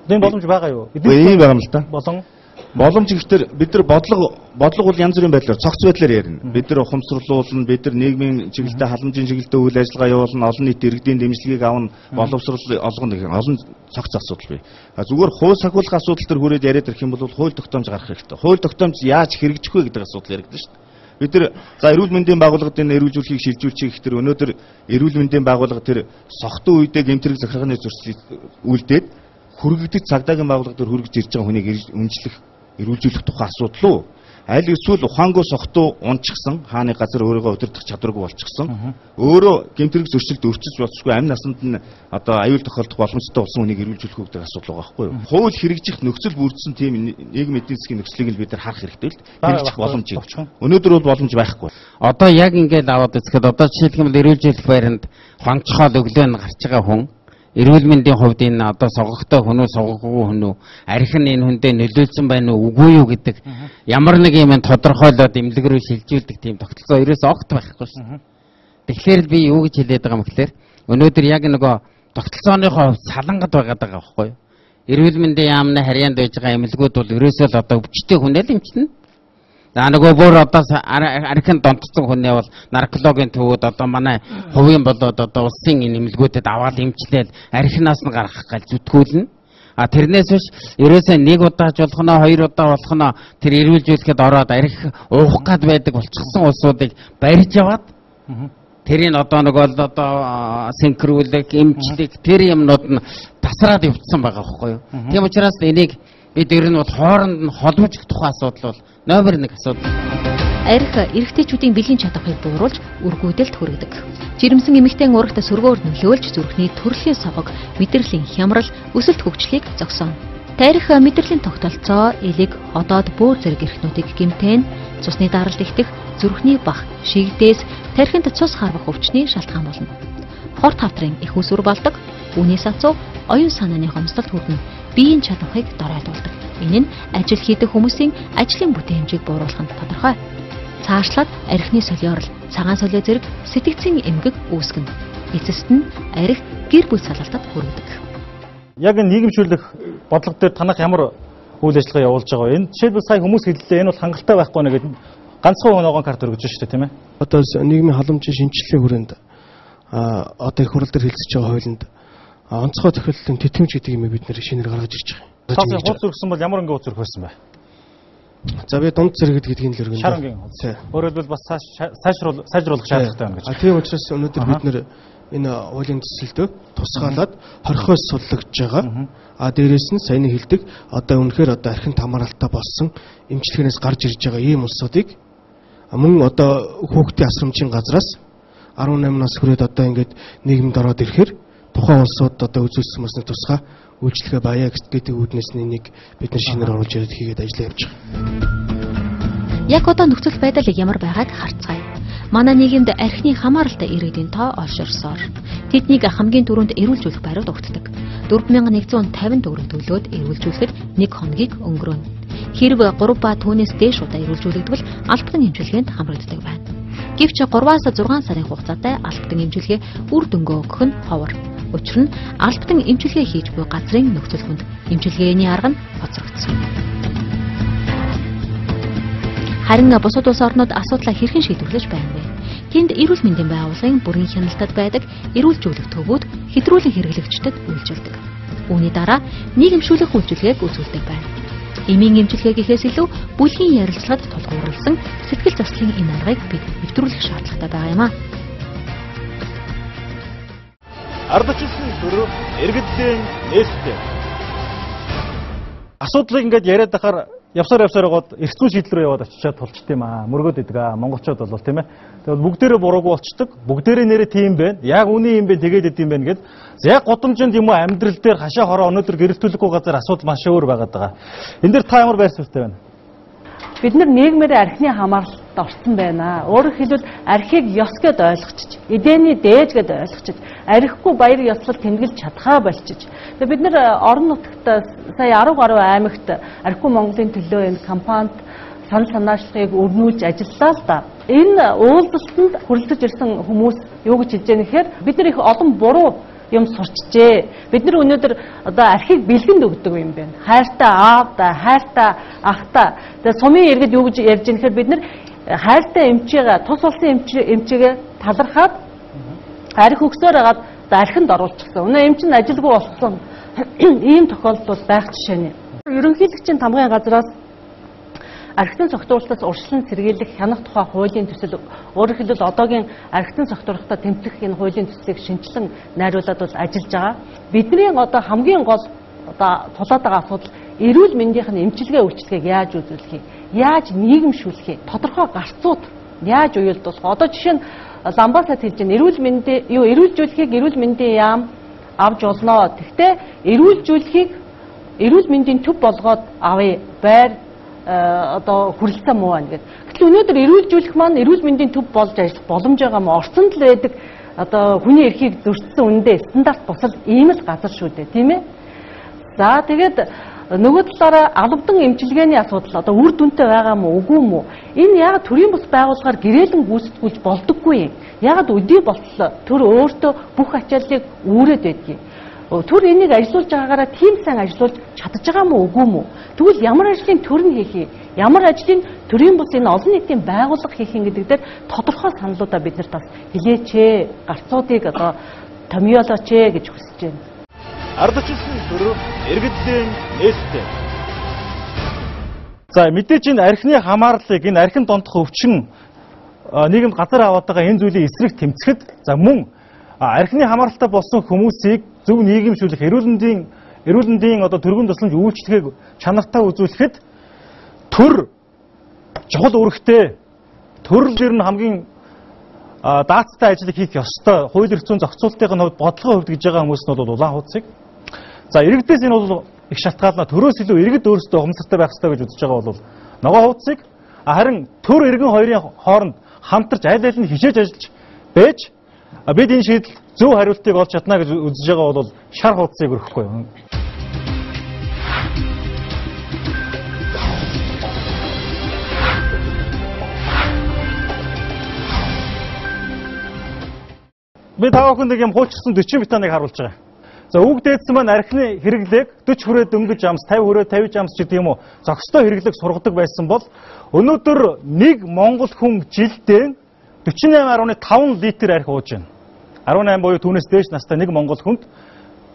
Энэ боломж байгаа юу? Ийм байгаа юм л та. Болон боломж ихтер бид нар бодлого бол янз бүрийн байдлаар цогц байдлаар ярина. Бид нар ухамсарлуулна, бид нар нийгмийн чиглэлтэй халамжийн чиглэлтэй үйл ажиллагаа явуулна, олон нийт иргэдийн дэмжлэгийг авна, боловсрол олгоно гэх олон цогц асуудал бий. Зүгээр хууль сахиулах асуудал төр хүрээд яриад ирэх юм бол хууль тогтоомж гарах хэрэгтэй. Хууль тогтоомж яаж хэрэгжих вэ гэдэг асуудал яригдана шүү дээ. Бид нар за эрүүл мэндийн байгууллагад энэ эрүүлжүүлэхийг шилжүүлчих гэх тэр өнөөдөр эрүүл мэндийн байгууллага тэр согтуу үедээ гэмт хэрэг захиргааны зөрчлийг үлдээд хүргэгдэж цагдаагийн байгууллага дээр хүргэж ирж байгаа хүнийг үнэлэх эрүүлжүүлэх тухай асуудал уу? Аль эсвэл ухаангүй согтуу унчихсан, хааны газар өөрийгөө удирдах чадваргүй болчихсон, өөрөө гэмт хэрэг зөрчилд өрчиж болчихгүй амь насанд нь одоо аюул тохиолдох боломжтой болсон хүнийг эрүүлжүүлэх үү гэдэг асуудал байгаа байхгүй юу? Хууль хэрэгжих нөхцөл бүрдсэн тийм нийгмийн эдийн засгийн нөхцөлийг л бид нар харах хэрэгтэй л хэрэгжих боломжийг. Өнөөдөр бол боломж байхгүй. Одоо яг ингээд аваад үзэхэд одоо жишээлх юм бол эрүүлжүүлэх байранд хонцохол өглөө нь гарч байгаа хүн эрүүл мэндийн хувьд энэ одоо согогтой хүн үү, согоггүй хүн үү, арх нь энэ хүндээ нөлөөлсөн байна уу, үгүй юу гэдэг ямар нэг юм тодорхойлоод эмнэлэг рүү шилжүүлдэг тийм тогтолцоо ерөөсөө огт байхгүй шүү. Тэгэхээр би юу гэж хэлээд байгаа юм гэхээр өнөөдөр яг нөгөө тогтолцооныхоо салангад байгаад байгаа байхгүй юу? Эрүүл мэндийн яамны харьяанд байж байгаа эмнэлгүүд бол ерөөсөө л одоо өвчтэй хүнээ л эмчнэ. За нөгөө бүр одоо архин донтцсон хүнээ бол наркологийн төвүүд одоо манай хувийн болоод одоо улсын энэ эмнэлгүүдэд аваад эмчлээл архинаас нь гаргах гал зүтгүүлнэ. А тэрнээс биш ерөөсөө нэг удаач болох нь хоёр удаа болох нь тэр эрүүлжүүлэхэд ороод арх уух гад байдаг болчихсон улсуудыг барьж аваад тэрийг одоо нөгөө л одоо синхруулах, эмчлэх тэр юмнууд нь тасраад явцсан байгаа байхгүй юу. Тийм учраас энийг бид ер нь бол хооронд нь холбож тухайн асуудал бол номер 1 асуудал. Арх эрэгтэйчүүдийн бэлгийн чадварыг бууруулж үргүүдэлд хүргэдэг. Жирэмсэн эмэгтэй урагт сөргөөр нөлөөлж зүрхний төрөлхийн согог, мэдрэлийн хямрал, өсөлт хөгжлийг зогсооно. Тарих мэдрэлийн тогтолцоо, элэг, одоод бөөр зэрэг эрхтнүүдийг гэмтэн, цусны даралт ихтэх, зүрхний бах, шигдээс, тархинд цус харвах өвчний шалтгаан болно. Хорт хавдрын их усүр болдог, үүнээс ацуу оюун санааны хомсдолд хүрнэ. Биеийн чадварыг доройтуулдаг. Энэ нь ажил хийдэг хүмүүсийн ажлын бүтээмжийг бууруулах нь тодорхой. Цаашлаад архины солиорол, цагаан солио зэрэг сэтгцийн эмгэг үүсгэнэ. Эцэст нь арх гэр бүл салалтад хүргэдэг. Яг энэ нийгэмшүүлэх бодлого дээр танах ямар үйл ажиллагаа явуулж байгаа вэ? Энэ жишээлбэл сая хүмүүс хэллээ, энэ бол хангалттай байхгүй нэ гэдэг ганцхан ногоон карт өргөж шүү дээ, тийм ээ. Одоо нийгмийн халамжийн шинжилгээний хүрээнд одоо их хурал дээр хэлцэж байгаа хуулинд онцгой тохиолдлын тэтгэмж гэдэг юм бид нэр шинээр гаргаж ирж байгаа юм. Цаасан хуудас өргөсөн бол ямар өнгийн хуудас өргөх байсан бэ? За би дунд зэрэгэд гэдгийг л өргөнө. Шар өнгийн хуудас. Өөрөөр хэлбэл бас сайжруулах шаардлагатай байна гэж. Тийм учраас өнөөдөр бид нэр энэ хуулийн төсөлдөө тусгаалаад хорхоос суллагдж байгаа. А дээрээс нь саяны хэлдэг одоо үнэхээр одоо архин тамааралтай болсон эмчилгээнээс гарч ирж байгаа ийм улсуудыг Мөн одоо хүүхдийн асрамжийн газраас 18 нас хүрээд одоо ингээд нийгэмд ороод ирэхээр тухайн улсууд одоо үзүүлсэн бас нэг тусгай үйлчилгээ баяа гэдэг үүднээс нэг бид нар шинээр оруулж ирээд хийгээд ажиллаа явж байгаа. Яг одоо нөхцөл байдал ямар байгааг харцгаая. Манай нийгэмд архины хамааралтай иргэдийн тоо олширсоор. Тэднийг хамгийн түрүүнд эрүүлжүүлэх бариуд өгддөг. 4150 төгрөг төлөөд эрүүлжүүлэхэд 1 хоногийг өнгөрөөнө. Хэрв 3 ба түүнээс дээш удаа эрүүлжүүлэгдвэл албан эмчилгээнд хамрагддаг байна. Гэвч 3-аас 6 сарын хугацаатай албан эмчилгээ үр дүнгээ өгөх нь ховор. Учир нь албан эмчилгээ хийж буй газрын нөхцөл хүнд эмчилгээний арга нь хоцрогдсон. Харин бусад улс орнууд асуудлаа хэрхэн шийдвэрлэж байна вэ? Тэнд эрүүл мэндийн байгууллагын бүрэн хяналтад байдаг эрүүлжүүлэх төвүүд хэтрүүлэн хэрэглэгчдэд үйлчилдэг. Үүний дараа нийгэмшүүлэх үйлчилгээг үзүүлдэг байна. Эмийн эмчилгээ гэхээс илүү бүлгийн ярилцлагад тулгуурласан сэтгэл заслын энэ аргыг бид нэвтрүүлэх шаардлагатай байгаа юм а. Ардчилсан төр иргэдийн нээлттэй. Асуудлыг ингээд яриад байхаар явсаар яваад эрх зүйн шийдэл рүү яваад очичоод тулчт юм аа. Мөргөөд идэг аа. Монголчууд бол тийм ээ. Тэгвэл бүгдээрээ буруугүй болчдөг. Бүгдээрээ нэрээ тийм байна. Яг үний юм бэ тэгээд идэм байх гэд. Яг гудамжинд юм уу амьдрал дээр хашаа хороо өнөөдөр гэрэлтүүлэхгүй газар асуудал маш өөр байгаад байгаа. Энэ дээр та ямар байр суурьтай байна? Бид нар нийгмээр архины хамааралд орсон байна. Өөрөөр хэлбэл архийг ёс гэд ойлгочих, эдэний дээж гэд ойлгочих, архигүй баяр ёслол тэмдэглэж чадхаа болчих. Тэгээ бид нар орон нутагт сая 10 гаруй аймагт архигүй Монголын төлөө энэ кампанит санал санаачлахыг өрнүүлж ажиллалаа л да. Энэ уулзалтанд хүрэлцэж ирсэн хүмүүс юу гэж хэлж байгаа нэхэр бид нар их олон буруу юм сурчжээ. Бид нар өнөөдөр одоо архийг бэлгэнд өгдөг юм байна. Хайртай аавда, хайртай ахта. Тэгээ сумын иргэд юу гэж ярьж байгаа нэхэр бид нар хайртай эмчигээ, тус улсын эмчигээ талархаад арх өгсөөр хагаад архинд оруулчихсан. Өнөө эмч нь ажилгүй болсон. Ийм тохиолдол бол байх жишээний. Ерөнхийлөгчийн тамгын газраас архитын согтуурлалтаас урьдчилан сэргийлэх хянах тухай хуулийн төсөл, өөрөөр хэлбэл одоогийн архитын согтуурлалтаа тэмцэх энэ хуулийн төслийг шинэчлэн найруулад бол ажиллаж байгаа. Бидний одоо хамгийн гол одоо тулаад байгаа асуудал эрүүл мэндийнх нь эмчилгээ үйлчилгээг яаж үзүүлэх юм, яаж нийгэмшүүлэх юм, тодорхой гарцууд яаж уялдуулах. Одоо жишээ нь Ламбасад хэлж байна. Эрүүл мэндийн юу эрүүлжүүлэхийг эрүүл мэндийн яам авч болно. Гэхдээ эрүүлжүүлэхийг эрүүл мэндийн төв болгоод авъя. Байр одоо хүрэлцээ муу байна гэдэг. Гэтэл өнөөдөр эрүүлжүүлэх маань эрүүл мэндийн төв болж ажиллах боломж байгаа мó. Орцонд л байдаг одоо хүний эрхийг зөрчсөн үндэ стандарт бусал ийм л газар шүү дээ, тийм ээ. За тэгээд нөгөө талаараа албадан эмчилгээний асуудал одоо үр дүнтэй байгаа мó үгүй мó? Энэ яг төрийн бус байгууллагаар гэрээлэн гүйцэтгүүлж болдоггүй юм. Яг өдий болтлоо төр өөртөө бүх ачааллыг үүрээд байдгийг. Төр энийг ажилуулж байгаагаараа тийм сайн ажилуулж чадж байгаа мó үгүй мó? Тэгвэл ямар ажлын төр нь хийх юм? Ямар ажлын төрийн бус энэ олон нийтийн байгууллага хийх юм гэдэг дээр тодорхой саналуудаа бид нарт бас хэлээч ээ. Гарцуудыг одоо томьёолооч ээ гэж хүсэж байна. Ардчилсан төр иргэдийн нээлттэй. За мэдээж энэ архины хамаарлыг энэ архин донтох өвчин нийгэмд газар аваад байгаа энэ зүйлийн эсрэг тэмцэхэд за мөн архины хамааралтай болсон хүмүүсийг зөв нийгэмшүүлэх эрүүл мэндийн одоо төргөн тусламж үйлчилгээг чанартай үзүүлэхэд төр чухал үүрэгтэй. Төрөл ер нь хамгийн даацтай ажлыг хийх ёстой. Хууль эрх зүйн зохицуултын хувьд бодлогын хувьд гэж байгаа хүмүүс нь бол улаан хуудсыг. За иргэдээс энэ бол их шалтгаална. Төрөөс илүү иргэд өөрсдөө ухамсартай байх ёстой гэж үзэж байгаа бол ногоо хуудсыг, харин төр иргэн хоёрын хооронд хамтарч аль аль нь хичээж ажиллаж байж бид энэ шийдэл зөв хариултыг олж чадна гэж үзэж байгаа бол шар хуудсыг өрөхгүй. Би та бүхэнд нэг юм хуучирсан 40 битаныг харуулж байгаа. За үг дээдсэн маань архины хэрэглээг 40 хүрээ дөнгөж амс, 50 хүрээ 50 амс гэдэг юм уу зохистой хэрэглээг сургадаг байсан бол өнөөдөр нэг монгол хүн жилдээ 48.5 литр архи ууж байна. 18 буюу түүнээс дээш настай нэг монгол хүнд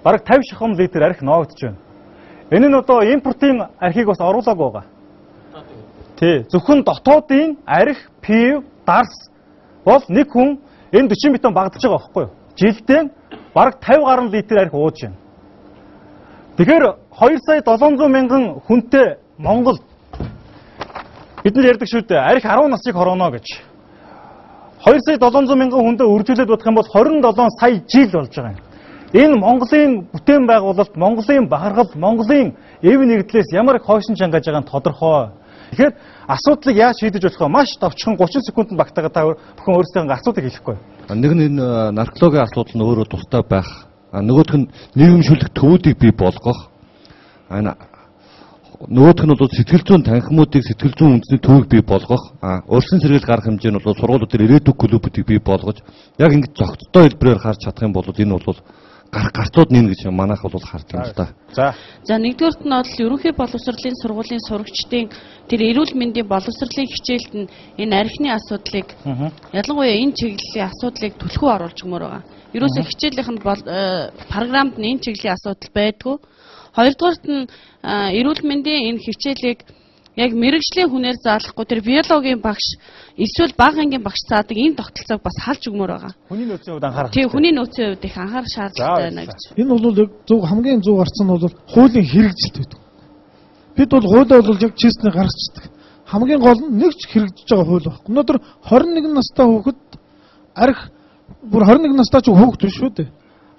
бараг 50 шахам литр архи ноогдож байна. Энэ нь одоо импортын архийг бас оруулаагүй байгаа. Тий, зөвхөн дотоодын архи, пив, дарс бол нэг хүн энэ 40 битон багадж байгаа байхгүй юу? Жилдээ бараг 50 гаруй литр архи ууж байна. Тэгэхээр 2 сая 700 мянган хүнтэй Монгол бид Бид нар ярьдаг шүү дээ. Арх 10 насыг хорооно гэж. 2 сая 700 мянган хүндээ үржүүлээд бодох юм бол 27 сая жил болж байгаа юм. Энэ Монголын бүтээн байгуулалт, Монголын бахархал, Монголын эв нэгдлээс ямар их хойшин чангаж байгаа нь тодорхой. Тэгэхээр асуудлыг яаж шийдэж болох вэ? Маш товчхон 30 секундэд багтаагаа та бүхэн өөрсдийнхөө асуудлыг хэлэхгүй. Нэг нь энэ наркологийн асуудал нь өөрөө тусдаа байх. Нөгөөх нь нийгэмшүүлэх төвүүдийг бий болгох. Нөгөөх нь бол сэтгэл зүйн танхимуудыг сэтгэл зүйн үндэсний төвийг бий болгох. Урьдчилан сэргийл гарах хэмжээ нь бол сургуулиуд дээр ирээдүйн клубүүдийг бий болгож яг ингэж зохицтой хэлбэрээр харж чадах юм бол энэ бол гарах гарцууд нэ гэж манайх бол харж байна л да. За. За нэгдүгээрт нь бол ерөнхий боловсролын сургуулийн сурагчдын тэр эрүүл мэндийн боловсролын хичээлд нь энэ архины асуудлыг ялангуяа энэ чиглэлийн асуудлыг түлхүү оруулж өгмөр байгаа. Ерөөсөө хичээлийнх нь програмд нь энэ чиглэлийн асуудал байдгүй. Хоёрдугаарт нь эрүүл мэндийн энэ хичээлийг яг мэрэгжлийн хүнээр заалахгүй тэр биологийн багш эсвэл бага ангийн багш заадаг энэ тогтолцоог бас халж өгмөр байгаа. Хүний нөөцийн хувьд анхаарах. Тийм, хүний нөөцийн хувьд их анхаарах шаардлагатай байна гэж. Энэ бол яг зөв хамгийн зөв гарцсан нь бол хуулийн хэрэгжилт гэдэг. Бид бол хуулиа бол яг честний гаргацдаг. Хамгийн гол нь нэг ч хэрэгжиж байгаа хууль байхгүй. Өнөөдөр 21 настай хүүхэд арх бүр 21 настай ч хүүхэд биш шүү дээ.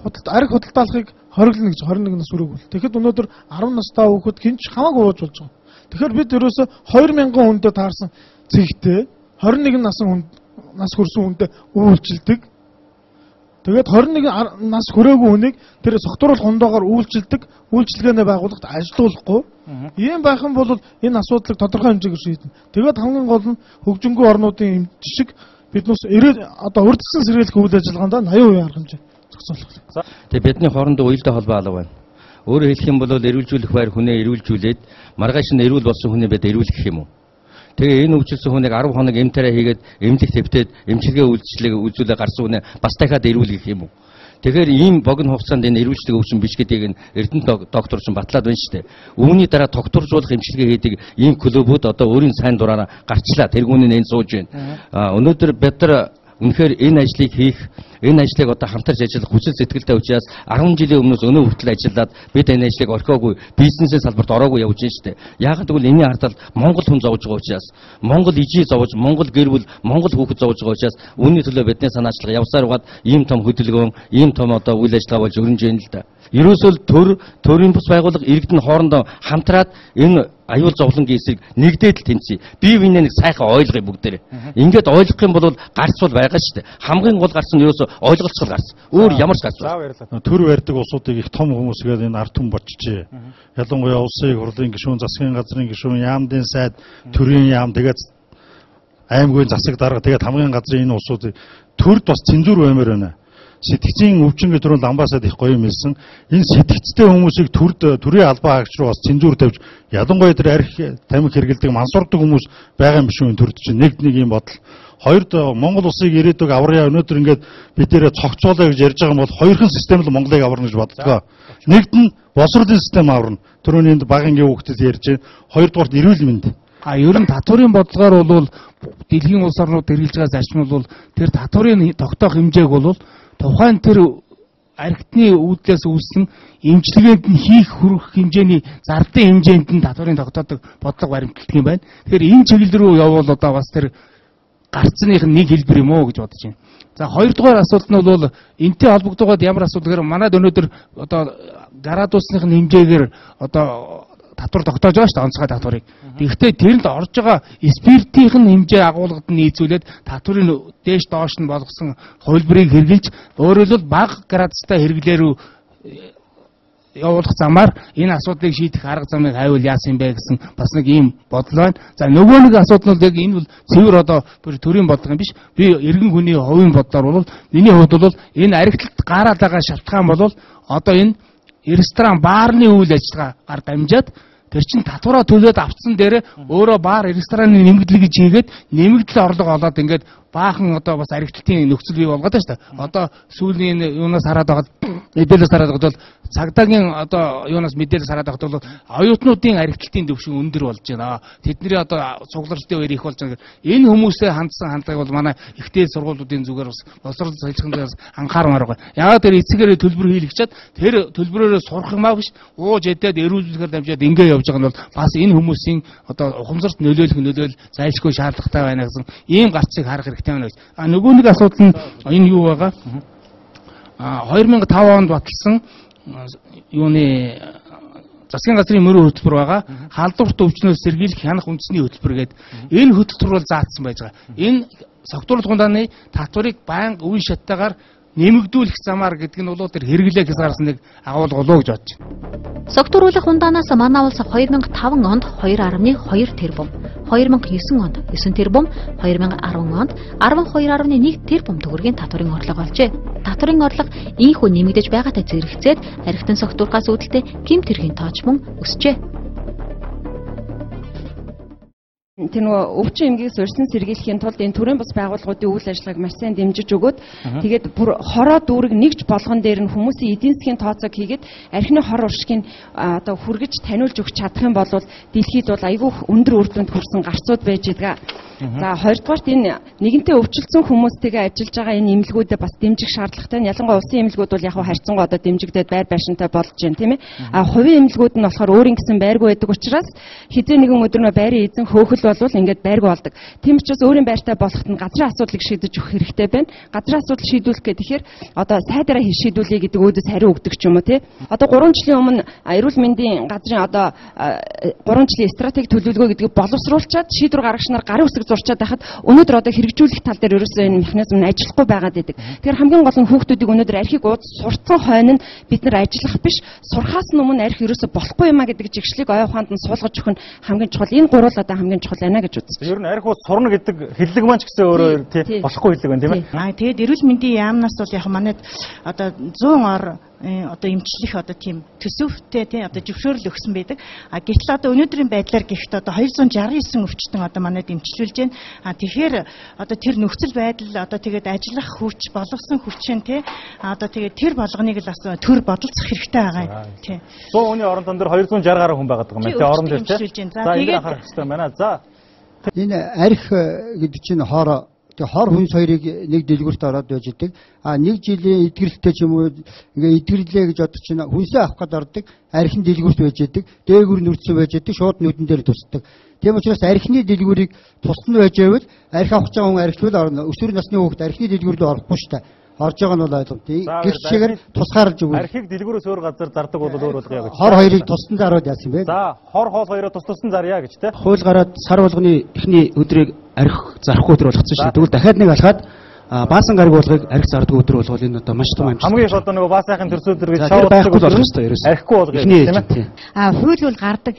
Арх худалдаалахыг хориглоно гэж 21 нас хүрээгүй. Тэгэхэд өнөөдөр 10 настай хүүхэд хэн ч хамаагүй ууж болж байгаа. Тэгэхээр бид ерөөсө 2000 хүндээ таарсан цэгтэй 21 насан хүнд нас хүрсэн хүндээ үйлчилдэг. Тэгээд 21 нас хүрээгүй хүнийг тэр согтууруулах хундаагаар үйлчилдэг, үйлчилгээний байгууллагт ажилуулахгүй. Ийм байх юм бол энэ асуудлыг тодорхой хэмжээгээр шийднэ. Тэгээд хамгийн гол нь хөгжингүй орнуудын жишг биднээс одоо урьдчилан сэргийлэх үйл ажиллагаанд 80% арга хэмжээ зохицуулах. Тэгээд бидний хоорондоо уялдаа холбоо алга байна. Өөрөөр хэлэх юм бол эрүүлжүүлэх байр хүнээ эрүүлжүүлээд маргааш нь эрүүл болсон хүнээ бид эрүүлэх юм уу? Тэгээ энэ өвчлсөн хүнийг 10 хоног эм тариа хийгээд эмнэлэг твтээд эмчилгээ үйлчлэгийг үзүүлээ гарсан хүнээ бас дахиад эрүүлэх юм уу? Тэгэхээр ийм богино хугацаанд энэ эрүүлждэг өвчин биш гэдгийг энэ эрдэмт доктор чинь батлаад байна шүү дээ. Үүний дараа тогтворжуулах эмчилгээ хийдэг ийм клубүүд одоо өөрийн сайн дураараа гарчлаа. Тэргүүний энэ сууж байна. Өнөөдөр бид нар үнэхээр энэ ажлыг хийх, энэ ажлыг одоо хамтарч ажиллах хүсэл сэтгэлтэй учраас 10 жилийн өмнөөс өнөө хүртэл ажиллаад бид энэ ажлыг орхиогүй, бизнесийн салбарт ороогүй явж байна шүү дээ. Яагаад гэвэл энэний ардал Монгол хүн зовж байгаа учраас, Монгол ижий зовж, Монгол гэр бүл, Монгол хүүхэд зовж байгаа учраас үүний төлөө бидний санаачлага явсаар байгаад ийм том хөдөлгөөн, ийм том одоо үйл ажиллагаа болж өрнөж байна л да. Ерөөсөө төрийн бус байгууллага иргэдэн хоорондоо хамтраад энэ аюул зовлонгийн эсрэг нэгдээд л тэмцэе. Бие биенээ нэг сайхан ойлгоё бүгдээрээ. Ингээд ойлгох юм бол гарц бол байгаа шүү дээ. Хамгийн гол гарц нь ерөөсөө ойлголцол гарц. Өөр ямар ч гарц. Төр барьдаг улсуудыг их том хүмүүс гээд энэ ард түмэн бодчихжээ. Ялангуяа улсын хурлын гишүүн, засгийн газрын гишүүн, яамдын сайд, төрийн яам, тэгээд аймгийн засаг дарга, тэгээд хамгийн газрын энэ улсуудыг төрд бас цензуур баймаар байна. Сэтгцийн өвчин гэдэг түрүүн ламбаасаад их гоё юм хэлсэн. Энэ сэтгцтэй хүмүүсийг төрд төрийн албан хаагч руу бас цензуур тавьж ялангуяа тэр арх тамхи хэргэлдэг мансуурдаг хүмүүс байгаа юм биш үү энэ төрд чинь нэг юм бодол. Хоёрд Монгол улсыг ирээдүг аврая өнөөдөр ингээд бид нэрээ цогцоолоо гэж ярьж байгаа юм бол хоёрхан систем л Монголыг аварна гэж боддгоо. Нэгд нь боловсролын систем аварна. Түрүүний энд бага ангийн хүүхдэд ярьж байна. Хоёрдугаарт эрүүл мэнд. А ер нь татварын бодлогоор бол дэлхийн улс орнууд хэрэглэж байгаа зарчим бол тэр татварын тогтоох хэмжээг бол тухайн тэр архитны уудлаас үүссэн эмчилгээнд нь хийх хүрэх хэмжээний зардын хэмжээнд нь татварын тогтоодог бодлого баримталдаг юм байна. Тэгэхээр энэ чиглэл рүү явбал одоо бас тэр гарцных нь нэг хэлбэр юм уу гэж бодож байна. За хоёрдугаар асуудал нь бол энтэй холбогдоод ямар асуудал гэхээр манад өнөөдөр одоо градусных нь хэмжээгээр одоо татвар тогтоож байгаа шүү дээ, онцгой татварыг. Тэгэхдээ тэрэнд орж байгаа спиртийн хэмжээ агуулгад нь нийцүүлээд татврын дээш доош нь болгосон хувилбарыг хэрэгжилж, өөрөөр хэлбэл бага градустай хэрэглээр явуулах замаар энэ асуудлыг шийдэх арга замыг хайвал яасан юм бэ гэсэн бас нэг ийм бодол байна. За нөгөө нэг асуудал нь яг энэ бол цэвэр одоо бүр төрийн бодлого юм биш. Би эргэн хүний хувийн бодлоор бол миний хувьд бол энэ архиталт гараад байгаа шалтгаан бол одоо энэ ресторан баарны үйл ажиллагаагаар дамжаад тэр чин татвараа төлөөд авцсан дээр өөрөө баар рестораны нэмэгдэл гэж хийгээд нэмэгдэл орлого олоод ингээд баахан одоо бас архитектийн нөхцөл бий болгоод байна шүү дээ. Одоо сүүлийн юунаас хараад байхад мэдээлэлээс хараад байхад бол цагдаагийн одоо юунаас мэдээлэлээс хараад байхад бол оюутнуудын архитектийн төвшин өндөр болж байна. Тэдний одоо цугларчдын үеэр их болж байна. Энэ хүмүүсээ хандсан хандлагыг бол манай ихтэй сургуулиудын зүгээр бас боловсрол соёлын зүгээс анхаармаар байгаа. Яагаад тэр эцэгээрээ төлбөр хийлгчээд тэр төлбөрөөрөө сурах юмаа биш ууж эдээд эрүүлбэлгээр дамжаад ингээ явж байгаа нь бол бас энэ хүмүүсийн одоо ухамсарт нөлөөлөх нөлөөл зайлшгүй шаардлагатай байна гэсэн ийм гарцыг харах хэрэгтэй байна гэж. А нөгөө нэг асуудал нь энэ юу байгаа? 2005 онд баталсан юуны засгийн газрын мөрийн хөтөлбөр байгаа. Халдварт өвчнөөс сэргийлэх хянах үндэсний хөтөлбөр гэдэг энэ хөтөлбөр бол заасан байж байгаа. Энэ согтууруулах ундааны татварыг байнга үе шаттайгаар нэмэгдүүлэх замаар гэдэг нь бол тэр хэрэглээ гэсэн гарсан нэг агуулга болов гэж бодож байна. Согтууруулах ундаанаас манай улс 2005 онд 2.2 тэрбум, 2009 онд 9 тэрбум, 2010 онд 12.1 тэрбум төгрөгийн татварын орлого олжээ. Татварын орлого ийнхүү нэмэгдэж байгаатай зэрэгцээд архитан согтуурхаас үүдэлтэй гэмт хэргийн тооч мөн өсжээ. Тэр нөгөө өвчин эмгэгээс урьдчилан сэргийлэхийн тулд энэ төрийн бус байгууллагуудын үйл ажиллагааг маш сайн дэмжиж өгөөд тэгээд бүр хороо дүүрэг нэгж болгон дээр нь хүмүүсийн эдийн засгийн тооцоог хийгээд архины хор уршигыг одоо хүргэж таниулж өгч чадах юм бол дэлхийд бол айгүй өндөр үр дүнд хүрсэн гарцууд байж байгаа. За хоёрдугаарт энэ нэгэнтээ өвчлөсөн хүмүүстэйгээ ажиллаж байгаа энэ эмнэлгүүдэд бас дэмжих шаардлагатай. Ялангуяа улсын эмнэлгүүд бол яг харьцангуй одоо дэмжигдээд байр байшинтай болж байна, тийм ээ. А хувийн эмнэлгүүд нь болохоор өөрийн гэсэн байргүй байдаг учраас хизээ нэгэн өдөр нөө байрын эзэн хөөхөл болвол ингээд байргүй болдог. Тийм учраас өөрийн байртай болоход нь газрын асуудлыг шийдэж өгөх хэрэгтэй байна. Газрын асуудал шийдвүлэх гэх тэгэхээр одоо сайдараа шийдвүлье гэдэг өөдөөс хариу өгдөг ч юм уу, тий. Одоо 3 жилийн өмнө эрүүл мэндийн газрын одоо 3 жилийн стратеги төлөвлөгөө гэдгийг боловсруулчаад шийдвэр гаргагч нар гарын үсэг зурчаад байхад өнөөдөр одоо хэрэгжүүлэх тал дээр ерөөсөө энэ механизм нь ажиллахгүй байгаад байдаг. Тэгэхээр хамгийн гол нь хүүхдүүдийг өнөөдөр архийг ууз сурцсан хойно нь бид нар ажиллах биш, сурхаас өмнө арх ерөөсөө болохгүй юм а гэдэг жигшлийг оюун ухаанд нь суулгаж өгөх нь хамгийн чухал. Энэ гурвал одоо хамгийн чухал байна гэж үзэж. Ер нь арх ууз сурна гэдэг хэллэг маань ч гэсэн өөрөө тий болохгүй хэллэг байна, тийм ээ. Аа тэгээд эрүүл мэндийн яамнаас бол яг манайд одоо 100 ор одоо эмчлэх одоо тийм төсөвтэй тий одоо зөвшөөрөл өгсөн байдаг. А гэтэл одоо өнөөдрийн байдлаар гэхэд одоо 269 өвчтөн одоо манайд эмчлүүлж байна. А тэгэхээр одоо тэр нөхцөл байдал одоо тэгээд ажиллах хүч, боловсон хүчин тий одоо тэгээд тэр болгоныг л бас төр бодолцох хэрэгтэй байгаа юм тий. 100 хүний орон тон дээр 260 гаруй хүн байгаа юм тий орон дээр тий. За тэгээд анхаарах хэрэгтэй байна. За энэ арх гэдэг чинь хоороо Тэгээ хор хүнс хоёрыг нэг дэлгүүрт ороод байж идэг. А нэг жилийн эдгэрэлтэй ч юм уу ингээ эдгэрлээ гэж бодож чинь хүнсээ авах гээд ордог. Архин дэлгүүрт байж идэг. Дээгүр нүрдсэн байж идэг. Шууд нүдэн дээр тусдаг. Тийм учраас архины дэлгүүрийг тусна байж байвал архи авах гэж байгаа хүн архилвал орно. Өсвөр насны хүүхэд архины дэлгүүр рүү орохгүй шүү дээ. Орж байгаа нь бол ойлгомжтой. Гэх чигээр тусгаарлаж өгвөл. Архийг дэлгүүрээс өөр газар зардаг бол өөр болгоё гэж. Хор хоёрыг тусдан зарууд яасан бэ? За, хор хоол хоёроо тус тусдан зарья гэж те. Хууль гараад сар болгоны эхний өдрийг арх зарахгүй өдөр болгоцсон шүү. Тэгвэл дахиад нэг алхаад баасан гариг болгыг арх зардаг өдөр болгол энэ одоо маш том амжилт. Хамгийн их одоо нөгөө баасайхын төрсөдөр гэж шоудаг байхгүй болох ёстой ерөөс. Архигүй болгоё тийм ээ. А хууль бол гардаг.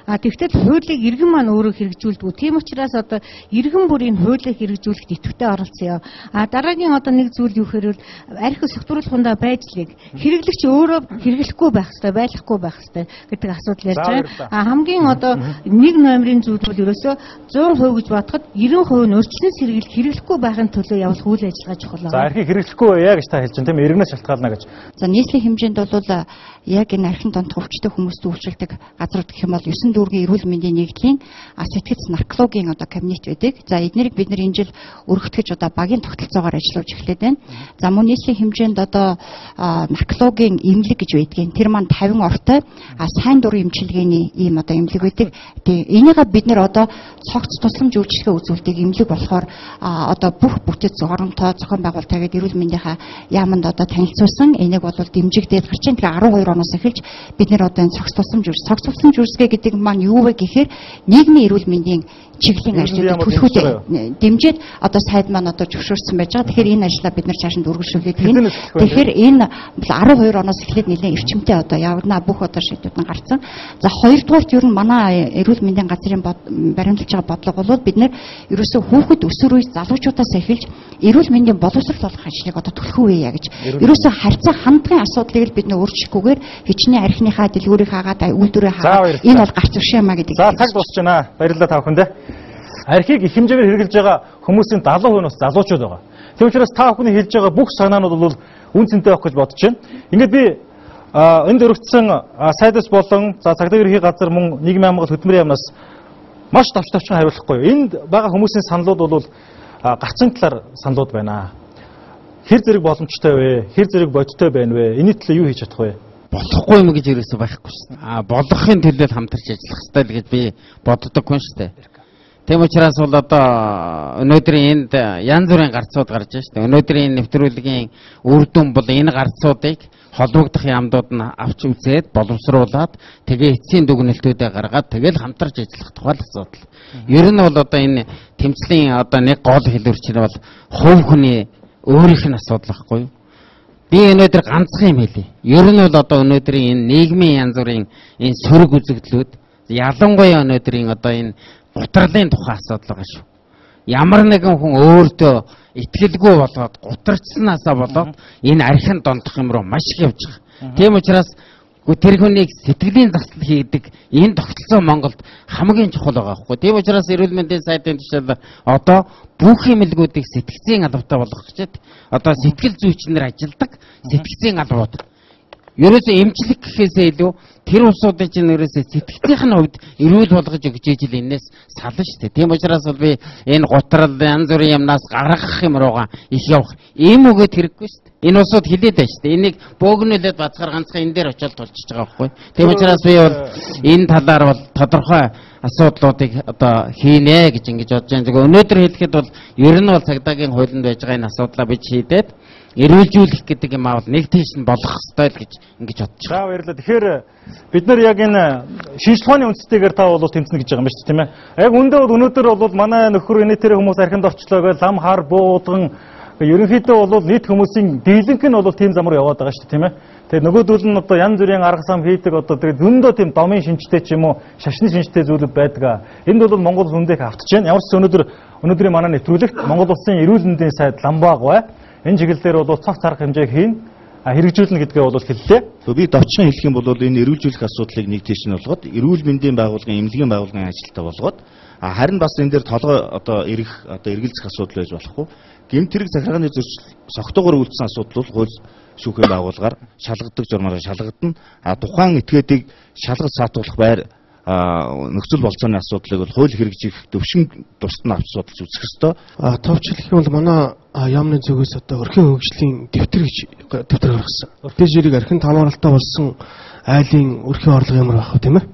А тэгтэл хуулийг иргэн маань өөрөө хэрэгжүүлдэг. Тийм учраас одоо иргэн бүр энэ хуулийг хэрэгжүүлэхэд идэвхтэй оролцъё. А дараагийн одоо нэг зүйл юу гэхээр архи согтууруулах хундаа байдлыг хэрэглэгч өөрөө хэрэглэхгүй байх ёстой, байлгахгүй байх ёстой гэдэг асуудал ярьж байгаа. А хамгийн одоо нэг номерын зүйл бол ерөөсөө 100% гэж бодоход 90% нь урьдчилан сэргийлэх хэрэглэхгүй байхын төлөө явуулах үйл ажиллагаа чухал байна. За архийг хэрэглэхгүй байя гэж та хэлж байна тийм ээ, иргэнээс шалтгаална гэж. За нийслэлийн хэмжээнд бол яг энэ архин донтох өвчтөй хүмүүст үйлчилдэг газрууд гэх юм бол 9 дүүргийн эрүүл мэндийн нэгдлийн сэтгэц наркологийн одоо кабинет байдаг. За эднэрийг бид нэр энэ жил өргөтгөж одоо багийн тогтолцоогоор ажиллуулж эхлээд байна. За мөн нийслэлийн хэмжээнд одоо наркологийн эмнэлэг гэж байдгийн. Тэр маань 50 ортой сайн дурын эмчилгээний ийм одоо эмнэлэг байдаг. Тэгээ энийгээ бид нэр одоо цогц тусламж үйлчилгээ үзүүлдэг эмнэлэг болохоор одоо бүх бүтэц оронтой зохион байгуулалт тэгээд эрүүл мэндийнхаа яаманд одоо танилцуулсан. Энийг бол дэмжигдээд гарч ин. Тэгээ 12 оноос эхэлж бид нэр одоо энэ цогц тусламж үйлч, цогц тусламж үйлчилгээ гэдэг маань юу вэ гэхээр нийгмийн эрүүл мэндийн чиглэлийн ажлуудыг түлхүүтэй дэмжиж одоо сайд маань одоо зөвшөөрсөн байж байгаа. Тэгэхээр энэ ажлаа бид нар цааш нь үргэлжлүүлээд байна. Тэгэхээр энэ 12 оноос эхлээд нэлээд эрчимтэй одоо явна, бүх одоо шийдвүүд нь гарцсан. За хоёрдугаарт ер нь манай эрүүл мэндийн газрын баримталж байгаа бодлого бол бид нэр ерөөсөө хүүхэд өсвөр үе залуучуудаас эхэлж эрүүл мэндийн боловсрол олгох ажлыг одоо түлхүүе гэж. Ерөөсөө харьцаа хандгын асуудлыг л бид нэр өөрчлөхгүйгээр хичнээн архиныхаа дэлгүүрийг хаагаад үйлдвэрээ хаагаад энэ бол гарц биш юм а гэдэг. За цаг дуусч байна. Баярлалаа та бүхэндээ. Архийг их хэмжээгээр хэрэглэж байгаа хүмүүсийн 70% нь бас залуучууд байгаа. Тийм учраас та бүхний хэлж байгаа бүх санаанууд бол үн цэнтэй байх гэж бодож байна. Ингээд би энд өргөцсөн сайдас болон за цагдаа ерөнхий газар мөн нийгмийн хамгаалалт хөдөлмөрийн яамнаас маш товч товчхон хариулахгүй. Энд байгаа хүмүүсийн саналууд бол гарцын талаар саналууд байна. Хэр зэрэг боломжтой вэ? Хэр зэрэг бодиттой байна вэ? Энэний төлөө юу хийж чадах вэ? Болохгүй юм гэж ерөөсөө байхгүй шүү дээ. А болгохын төлөө хамтарч ажиллах хэрэгтэй л гэж би боддоггүй шүү дээ. Тийм учраас бол одоо өнөөдрийн энд янз бүрийн гарцууд гарч байна шүү дээ. Өнөөдрийн нэвтрүүлгийн үр дүн бол энэ гарцуудыг холбогдох яамдууд нь авч үзээд боловсруулад тэгээ эцсийн дүгнэлтүүдээ гаргаад тэгэл хамтарч ажиллах тухай л асуудал. Ер нь бол одоо энэ тэмцлийн одоо нэг гол хэлбэр чинь бол хувь хүний өөрийнх нь асуудал байхгүй юу? Би өнөөдөр ганцхан юм хэлье. Ер нь бол одоо өнөөдрийн энэ нийгмийн янз бүрийн энэ сөрөг үзэгдлүүд ялангуяа өнөөдрийн одоо энэ гутралын тухай асуудал байгаа шүү. Ямар нэгэн хүн өөртөө итгэлгүй болоод гутарчснаасаа болоод энэ архин донтох юм руу маш их явж байгаа. Тийм учраас тэр хүнийг сэтгэлийн засал хийдэг энэ тогтолцоо Монголд хамгийн чухал байгаа байхгүй. Тийм учраас эрүүл мэндийн сайдын тушаал одоо бүх эмнэлгүүдийг сэтгцийн албатай болгох гэж одоо сэтгэл зүйчнэр ажилладаг сэтгцийн албууд. Ерөөсөө эмчлэг гэхээсээ илүү тэр улсуудын чинь ерөөсөө сэтгцийнх нь хувьд эрүүл болгож өгч ижил энэс сална шүү дээ. Тийм учраас бол би энэ гутрал янз бүрийн юмнаас гаргах юм руугаа их явах. Эм өгөөд хэрэггүй шүү дээ. Энэ улсууд хилээд байна шүү дээ. Энийг бөөгнүүлээд бацгаар ганцхан энэ дээр очиод тулчиж байгаа байхгүй. Тийм учраас би бол энэ талаар бол тодорхой асуудлуудыг одоо хийнэ гэж ингэж бодож байна. Зөвхөн өнөөдөр хэлэхэд бол ер нь бол цагдаагийн хуулинд байж байгаа энэ асуудлаа бид шийдээд эрүүлжүүлэх гэдэг юм аа бол нэг тийш нь болох ёстой л гэж ингэж бодож байна. За баярлалаа. Тэгэхээр бид нар яг энэ шинжлэх ухааны үндстэйгээр та бол тэмцэнэ гэж байгаа юм байна шүү дээ, тийм ээ. Яг үндэ бол өнөөдөр бол манай нөхөр энэ тэр хүмүүс архинд орчлоо гэж лам хар буудган ерөнхийдөө бол нийт хүмүүсийн дийлэнх нь бол тийм замаар яваад байгаа шүү дээ, тийм ээ. Тэгээ нөгөөдөл нь одоо янз бүрийн арга зам хийдэг одоо тэгээ зөндөө тийм домын шинжтэй ч юм уу шашны шинжтэй зүйлүүд байдаг. Энд бол Монгол улс үндэх автж байна. Ямар ч өнөөдрийн манай нэвтрүүлэгт Монгол улсын эрүүл мэндийн сайд Ламбаагвай энэ чиглэл дээр бол цогц арга хэмжээг хийн хэрэгжүүлнэ гэдгээ бол хэллээ. Би товчхон хэлэх юм бол энэ эрүүлжүүлэх асуудлыг нэг тийш нь болгоод эрүүл мэндийн байгууллагын эмнэлгийн байгууллагын ажилтаа болгоод харин бас энэ дээр толгой одоо эргэх одоо эргэлзэх асуудал байж болохгүй. Гэмт хэрэг захиргааны зөрчил согтуугаар үйлдсэн асуудал бол хууль шүүхийн байгууллагаар шалгадаг журмаараа шалгадана. Тухайн этгээдийг шалгаж саатуулах байр нөхцөл болцооны асуудлыг бол хууль хэрэгжих төвшин тусад нь авч судалж үзэх ёстой. Товч хэлэх юм бол манай яамны зүгээс одоо өрхийн хөгжлийн дэвтэр гэж дэвтэр гаргасан. Дэж зэрэг архин хамааралтай болсон айлын өрхийн орлого ямар байх вэ, тийм ээ?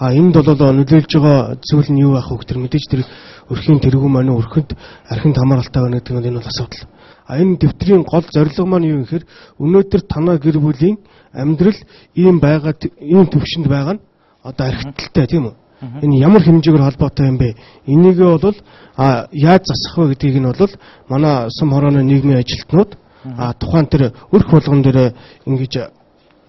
Энд бол нөлөөлж байгаа зүйл нь юу байх вэ гэхээр мэдээж тэр өрхийн тэргүүн маань өрхөнд архинд хамааралтай байна гэдэг нь энэ бол асуудал. Энэ дэвтрийн гол зорилго маань юу гэхээр өнөөдөр танай гэр бүлийн амьдрал ийм байгаа, ийм төвшөнд байгаа нь одоо архиталтай, тийм үү? Энэ ямар хэмжээгээр холбоотой юм бэ? Энийг бол яаж засах вэ гэдгийг нь бол манай сум хорооны нийгмийн ажилтнууд тухайн тэр өрх болгон дээр ингэж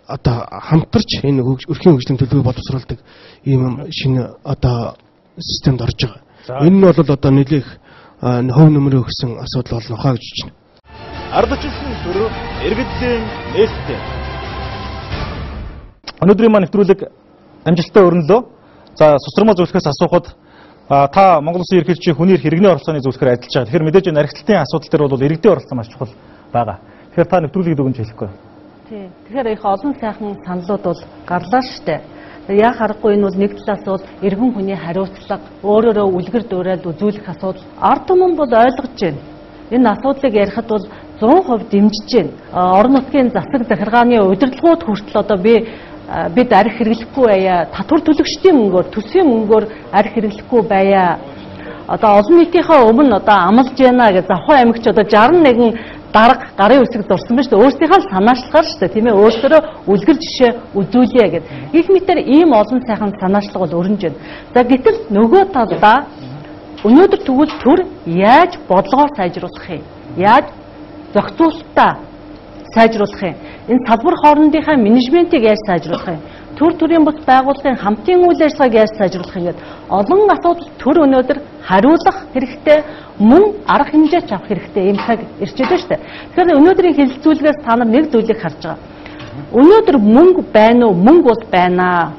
одоо хамтарч энэ өрхийн хөгжлийн төлөвийг боловсруулдаг ийм шинэ одоо системд орж байгаа. Энэ нь бол одоо нэлээх хувь нөмрөө өгсөн асуудал болно хаа гэж байна. Ардчилсан төр иргэдлийн нээлттэй. Өнөөдрийн маань нэвтрүүлэг амжилттай өрнөлөө. За Сусармаа зөвлөхөөс асуухад та Монгол Улсын ерөнхийлөгчийн хүний эрх иргэний оролцооны зөвлөхөөр ажиллаж байгаа. Тэгэхээр мэдээж энэ архитектурын асуудал дээр бол иргэдийн оролцоо маш чухал байгаа. Тэгэхээр та нэвтрүүлгийг дүгнж хэлэхгүй. Тий. Тэгэхээр их олон сайхан саналууд бол гарлаа штэ. Яг харахгүй энэ бол нэг талаас бол иргэн хүний хариуцлага, өөрөөрөө үлгэр дуурайл үзүүлэх асуудал. Ард түмэн бол ойлгож байна. Энэ асуудлыг ярихад бол 100% дэмжиж байна. Орон нутгийн засаг захиргааны удирдлагууд хүртэл одоо бид арх хэрэглэхгүй байя. Татвар төлөгчдийн мөнгөөр, төсвийн мөнгөөр арх хэрэглэхгүй байя. Одоо олон нийтийнхээ өмнө одоо амлаж байна гэж Завхан аймагч одоо 61 дарга гарын үсэг зурсан байна шүү дээ. Өөрсдийнхээ л санаачлахаар шүү дээ, тийм ээ. Өөрсдөө үлгэр жишээ үзүүлье гэд. Гэх мэтэр ийм олон сайхан санаачлага бол өрнөж байна. За гэтэл нөгөө талдаа өнөөдөр тэгвэл төр яаж бодлогоо сайжруулах юм? Яаж зохицуулалтаа сайжруулах юм? Энэ салбар хоорондынхаа менежментийг яаж сайжруулах юм? Төр төрийн бус байгууллагын хамтын үйл ажиллагааг яаж сайжруулах юм гээд олон асуудал төр өнөөдөр хариулах хэрэгтэй, мөн арга хэмжээч авах хэрэгтэй ийм цаг ирчээд байна шүү дээ. Тэгэхээр өнөөдрийн хэлэлцүүлгээс та нар нэг зүйлийг харж байгаа. Өнөөдөр мөнгө байна уу? Мөнгө бол байна.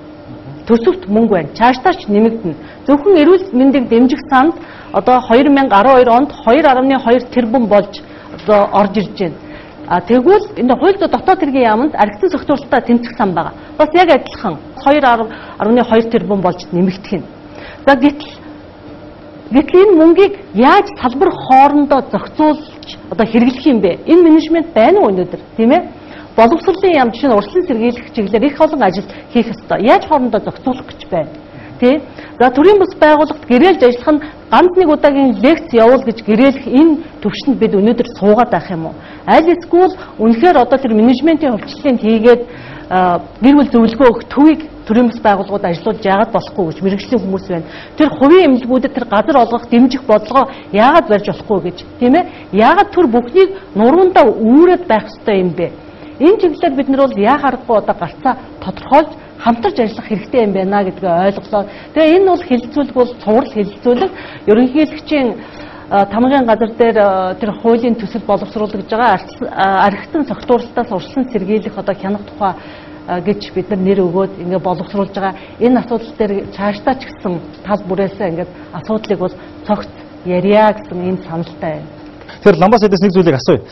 Төсөвт мөнгө байна. Цаашдаа ч нэмэгдэнэ. Зөвхөн эрүүл мэндийг дэмжих санд одоо 2012 онд 2.2 тэрбум болж одоо орж ирж байна. А тэгвэл энэ хууль зүйн дотоод хэргийн яамд архитын согтуурлалтаа тэмцэх сан байгаа. Бас яг адилхан 2.2 тэрбум болж нэмэгдэх нь. За гэтэл энэ мөнгийг яаж салбар хоорондоо зохицуулж одоо хэрэглэх юм бэ? Энэ менежмент байна уу өнөөдөр, тийм ээ? Боловсролын яам жишээ нь урьдчилан сэргийлэх чиглэлээр их олон ажил хийх ёстой. Яаж хоорондоо зохицуулах гэж байна? Тэ? За төрийн бус байгууллагт гэрээлж ажиллах нь ганц нэг удаагийн лекц явуул гэж гэрээлэх энэ төвшөнд бид өнөөдөр суугаад байх юм уу? Аль эсвэл үнэхээр одоо тэр менежментийн хувьчлалыг хийгээд гэр бүл зөвлөгөө өгөх төвийг төрийн бус байгууллагууд ажиллуулж яагаад болохгүй гэж мэргэжлийн хүмүүс байна. Тэр хувийн эмнэлгүүдэд тэр газар олгох, дэмжих бодлогоо яагаад барьж болохгүй гэж, тийм ээ? Яагаад төр бүхнийг нуруундаа үүрээд байх ёстой юм бэ? Энэ чиглэлээр бид нар бол яа харахгүй одоо гарцаа тодорхойлж хамтарч ажиллах хэрэгтэй юм байна гэдгээ ойлголоо. Тэгээ энэ бол хэлэлцүүлэг бол цуврал хэлэлцүүлэг. Ерөнхийлөгчийн тамгын газар дээр тэр хуулийн төсөл боловсруулагдж байгаа архитын согтуурлалтаас урьдчилан сэргийлэх одоо хянах тухай гэж бид нар нэр өгөөд ингээ боловсруулж байгаа. Энэ асуудал дээр цаашдаа ч гэсэн тал бүрээсээ ингээд асуудлыг бол цогц ярья гэсэн ийм саналтай байна. Тэгэхээр Ламбас эдээс нэг зүйлийг асууя.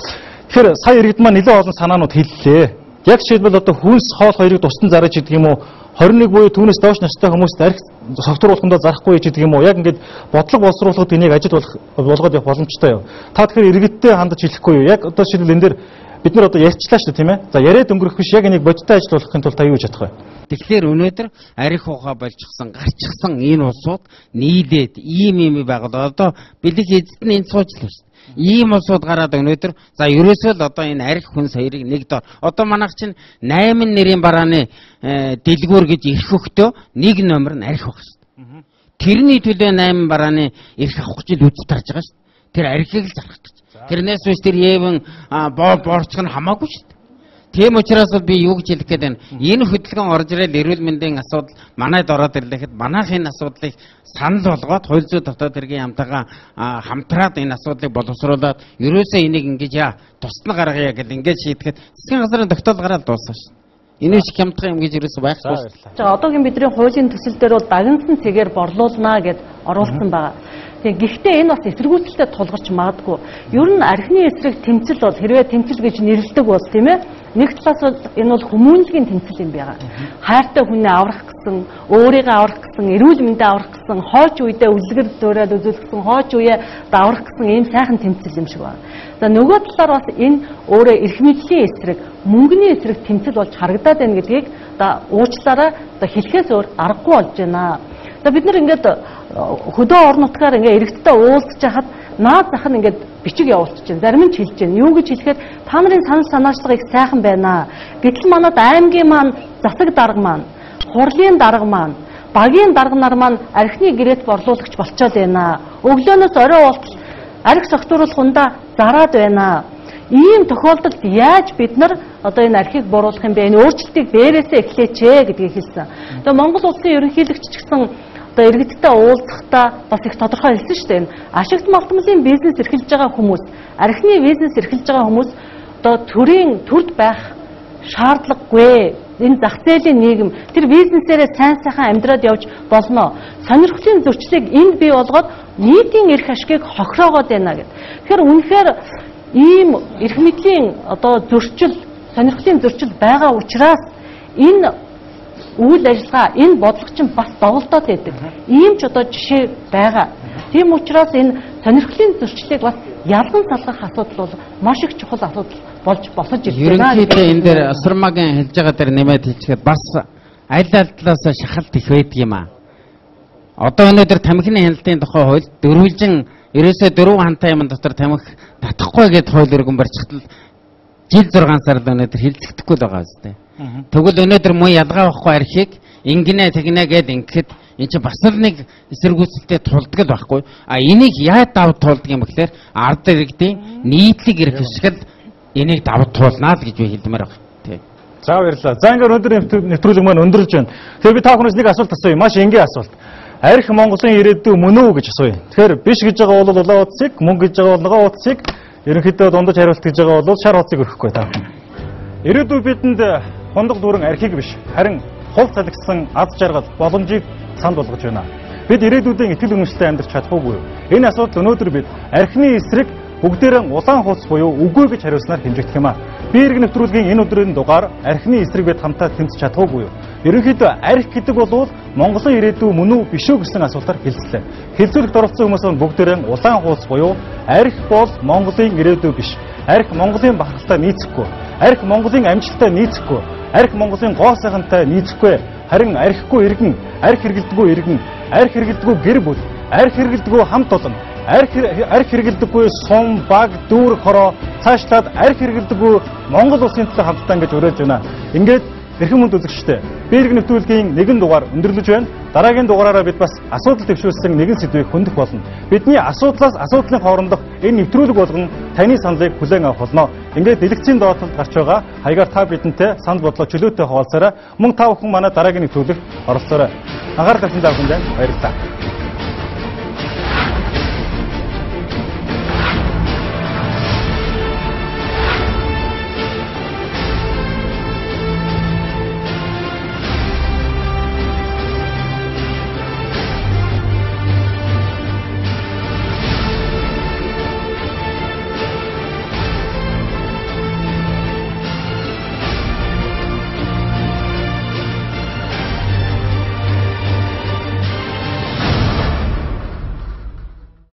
Тэгэхээр сая иргэд маань нэлээд олон санаанууд хэллээ. Яг жишээлбэл одоо хүнс хоол хоёрыг тусдан зараж гэдэг юм уу, 21 буюу түүнээс доош настай хүмүүст арх согтууруулахандаа зарахгүй гэж гэдэг юм уу? Яг ингээд бодлого боловсруулахад энийг ажил болгоод явах боломжтой юу? Та тэгэхээр иргэдтэй хандаж хэлэхгүй юу? Яг одоо жишээлбэл энэ дээр бид нар одоо ярьчлаа шүү дээ, тийм ээ? За яриад өнгөрөх биш, яг энийг бодиттой ажил болгохын тулд та юу гэж бодох вэ? Тэгэхээр өнөөдөр арх ухаа болчихсон, гарчихсан энэ улсууд нийлээд ийм ийм байгуул. Одоо бэлэг эзэд нь энэ сууж л байна шүү дээ. Ийм улсууд гараад өнөөдөр за ерөөсөө л одоо энэ арх хүнс хоёрыг нэг дор. Одоо манайх чинь 8 нэрийн барааны дэлгүүр гэж эрх өгтөө нэг номер нь арх баг шүү дээ. Тэрний төлөө 8 барааны эрх авах гэж л үз тарж байгаа шүү дээ. Тэр архийг л зарах гэж. Тэрнээс биш тэр Евэн боорцох нь хамаагүй шүү дээ. Тийм учраас бол би юу гэж хэлэх гээд байна. Энэ хөдөлгөөн орж ирэл эрүүл мэндийн асуудал манайд ороод ирлэхэд манайх энэ асуудлыг санал болгоод хууль зүйн дотоод хэргийн яамтайгаа хамтраад энэ асуудлыг боловсруулад ерөөсөө энийг ингэж яа тусна гаргая гэл ингэж шийдэхэд засгийн газрын тогтоол гараад дууссан шүү дээ. Энэ шиг хямдхан юм гэж ерөөсөө байхгүй шүү дээ. За одоогийн бидний хуулийн төсөл дээр бол дагнасан цэгээр борлуулнаа гэд оруулсан байгаа. Тэгээ гэхдээ энэ бас эсэргүүцэлтэй тулгарч магадгүй. Ер нь архины эсрэг тэмцэл бол хэрвээ тэмцэл гэж нэрлэдэг бол тийм ээ. Нэг талаас бол энэ бол хүмүүнлэгийн тэмцэл юм байгаа. Хайртай хүнээ аврах гэсэн, өөрийгөө аврах гэсэн, эрүүл мэндээ аврах гэсэн, хойч үедээ үлгэр дуурайл үзүүлэх гэсэн, хойч үеэ даврах гэсэн ийм сайхан тэмцэл юм шиг байна. За нөгөө талаар бас энэ өөрөө эрх мэдлийн эсрэг, мөнгөний эсрэг тэмцэл болж харагдаад байна гэдгийг одоо уучлаарай одоо хэлэхээс өөр аргагүй болж байна. За бид нар ингээд хөдөө орон нутгаар ингээд иргэдтэй уулзж хахад наад зах нь ингээд бичиг явуулчих чинь зарим нь ч хэлж байна. Юу гэж хэлэхэд та нарын санал санаачлага их сайхан байна. Гэтэл манад аймгийн маань засаг дарга маань, хурлын дарга маань, багийн дарга нар маань архины гэрээт борлуулагч болчоод байна. Өглөөнөөс орой болтол арх согтууруулах ундаа зараад байна. Ийм тохиолдолд яаж бид нар одоо энэ архийг боруулах юм бэ? Энэ өөрчлөлтийг дээрээсээ эхлээч ээ гэдгийг хэлсэн. Тэгээ Монгол улсын ерөнхийлөгч ч гэсэн одоо иргэдтэй уулзахдаа бас их тодорхой хэлсэн шүү дээ. Энэ ашигт малтмалын бизнес эрхэлж байгаа хүмүүс, архины бизнес эрхэлж байгаа хүмүүс одоо төрийн төрд байх шаардлагагүй. Энэ зах зээлийн нийгэм тэр бизнесээрээ сайн сайхан амьдраад явж болно. Сонирхлын зөрчлийг энд бий болгоод нийтийн эрх ашгийг хохироогоод байна гэд. Тэгэхээр үнэхээр ийм эрх мэдлийн одоо зөрчил, сонирхлын зөрчил байгаа учраас энэ үйл ажиллагаа, энэ бодлого чинь бас доголдоод байдаг. Ийм ч одоо жишээ байгаа. Тийм учраас энэ сонирхлын зөрчлийг бас ялган салгах асуудал бол маш их чухал асуудал болж босож ирж байна. Ерөнхийдөө энэ дээр Осормагийн хэлж байгаа дээр нэмээд хэлчихэд бас аль аль талаас шахалт их байдаг юм аа. Одоо өнөөдөр тамхины хяналтын тухай хууль дөрвөлжин ерөөсөө 4 хантай юм дотор тамхи татахгүй гэд хууль өргөн барьчихтал жил 6 сар л өнөөдөр хилцэгдэхгүй л байгаа үстэй. Тэгвэл өнөөдөр мөн ялгаа байхгүй архийг ингэнэ тэгнэ гэд ингэхэд эн чинь бас л нэг эсэргүүцэлтэй тулдаг л байхгүй. А энийг яаж давд туулдаг юм бэхлээр ард иргэдийн нийтлэг эрх ашигл энийг давд туулнаа л гэж би хэлмээр байна. Тий. За баярлалаа. За ингээд өнөөдрийн нэвтрүүлэг маань өндөрлж байна. Тэгэхээр би та бүхнээс нэг асуулт асууя. Маш энгийн асуулт. Арх Монголын ирээдүй мөн үү гэж асууя. Тэгэхээр биш гэж байгаа бол улаан утсыг, мөн гэж байгаа бол ногоон утсыг, ерөнхийдөө дундаж хариулт гэж байгаа бол шар утсыг өрөхгүй та бүхэн. Ирээдүй бидэнд хундаг дүүрэн архийг биш, харин хул салгисан аз жаргал боломжийг санал болгож байна. Бид ирээдүйдээ итгэл үнэмшилтэй амьдарч чадах уугүй. Энэ асуудал өнөөдөр бид архины эсрэг бүгдээрэн улаан хуудас буюу үгүй гэж хариулснаар хэмжигдэх юм а. Би эрг нэвтрүүлгийн энэ өдрийн дугаар архины эсрэг бид хамтаа тэмцэж чадах уугүй. Ерөнхийдөө арх гэдэг бол Монголын ирээдүй мөн үү биш үү гэсэн асуултаар хэлцлээ. Хэлцүүлэгт оролцсон хүмүүс нь бүгдээрэн улаан хуудас буюу арх бол Монголын ирээдүй биш. Арх Монголын бахархалтай нийцэхгүй. Арх Монголын амжилттай нийцэхгүй. Арх Монголын гоо сайхантай нийцэхгүй. Харин архигүй иргэн, арх хэргэлдэггүй иргэн, арх хэргэлдэггүй гэр бүл, арх хэргэлдэггүй хамт олон, арх хэргэлдэггүй сум, баг, дүүр, хороо цаашлаад арх хэргэлдэггүй Монгол улсын төлөө хамтдаа ингэж уриалж байна. Ингээд эрхэм хүнд үзэгчдээ, би эрг нэвтрүүлгийн нэгэн дугаар өндөрлөж байна. Дараагийн дугаараараа бид бас асуудал дэвшүүлсэн нэгэн сэдвийг хөндөх болно. Бидний асуудлаас асуудлын хоорондох энэ нэвтрүүлэг болгон таны саналыг хүлээн авах болно. Ингээд дэлгэцийн доод талд гарч байгаа хаягаар та бидэнтэй санал бодлоо чөлөөтэй хуваалцаарай. Мөн та бүхэн манай дараагийн нэвтрүүлэгт оролцоорой. Анхаарал тавьсан та бүхэндээ баярлалаа.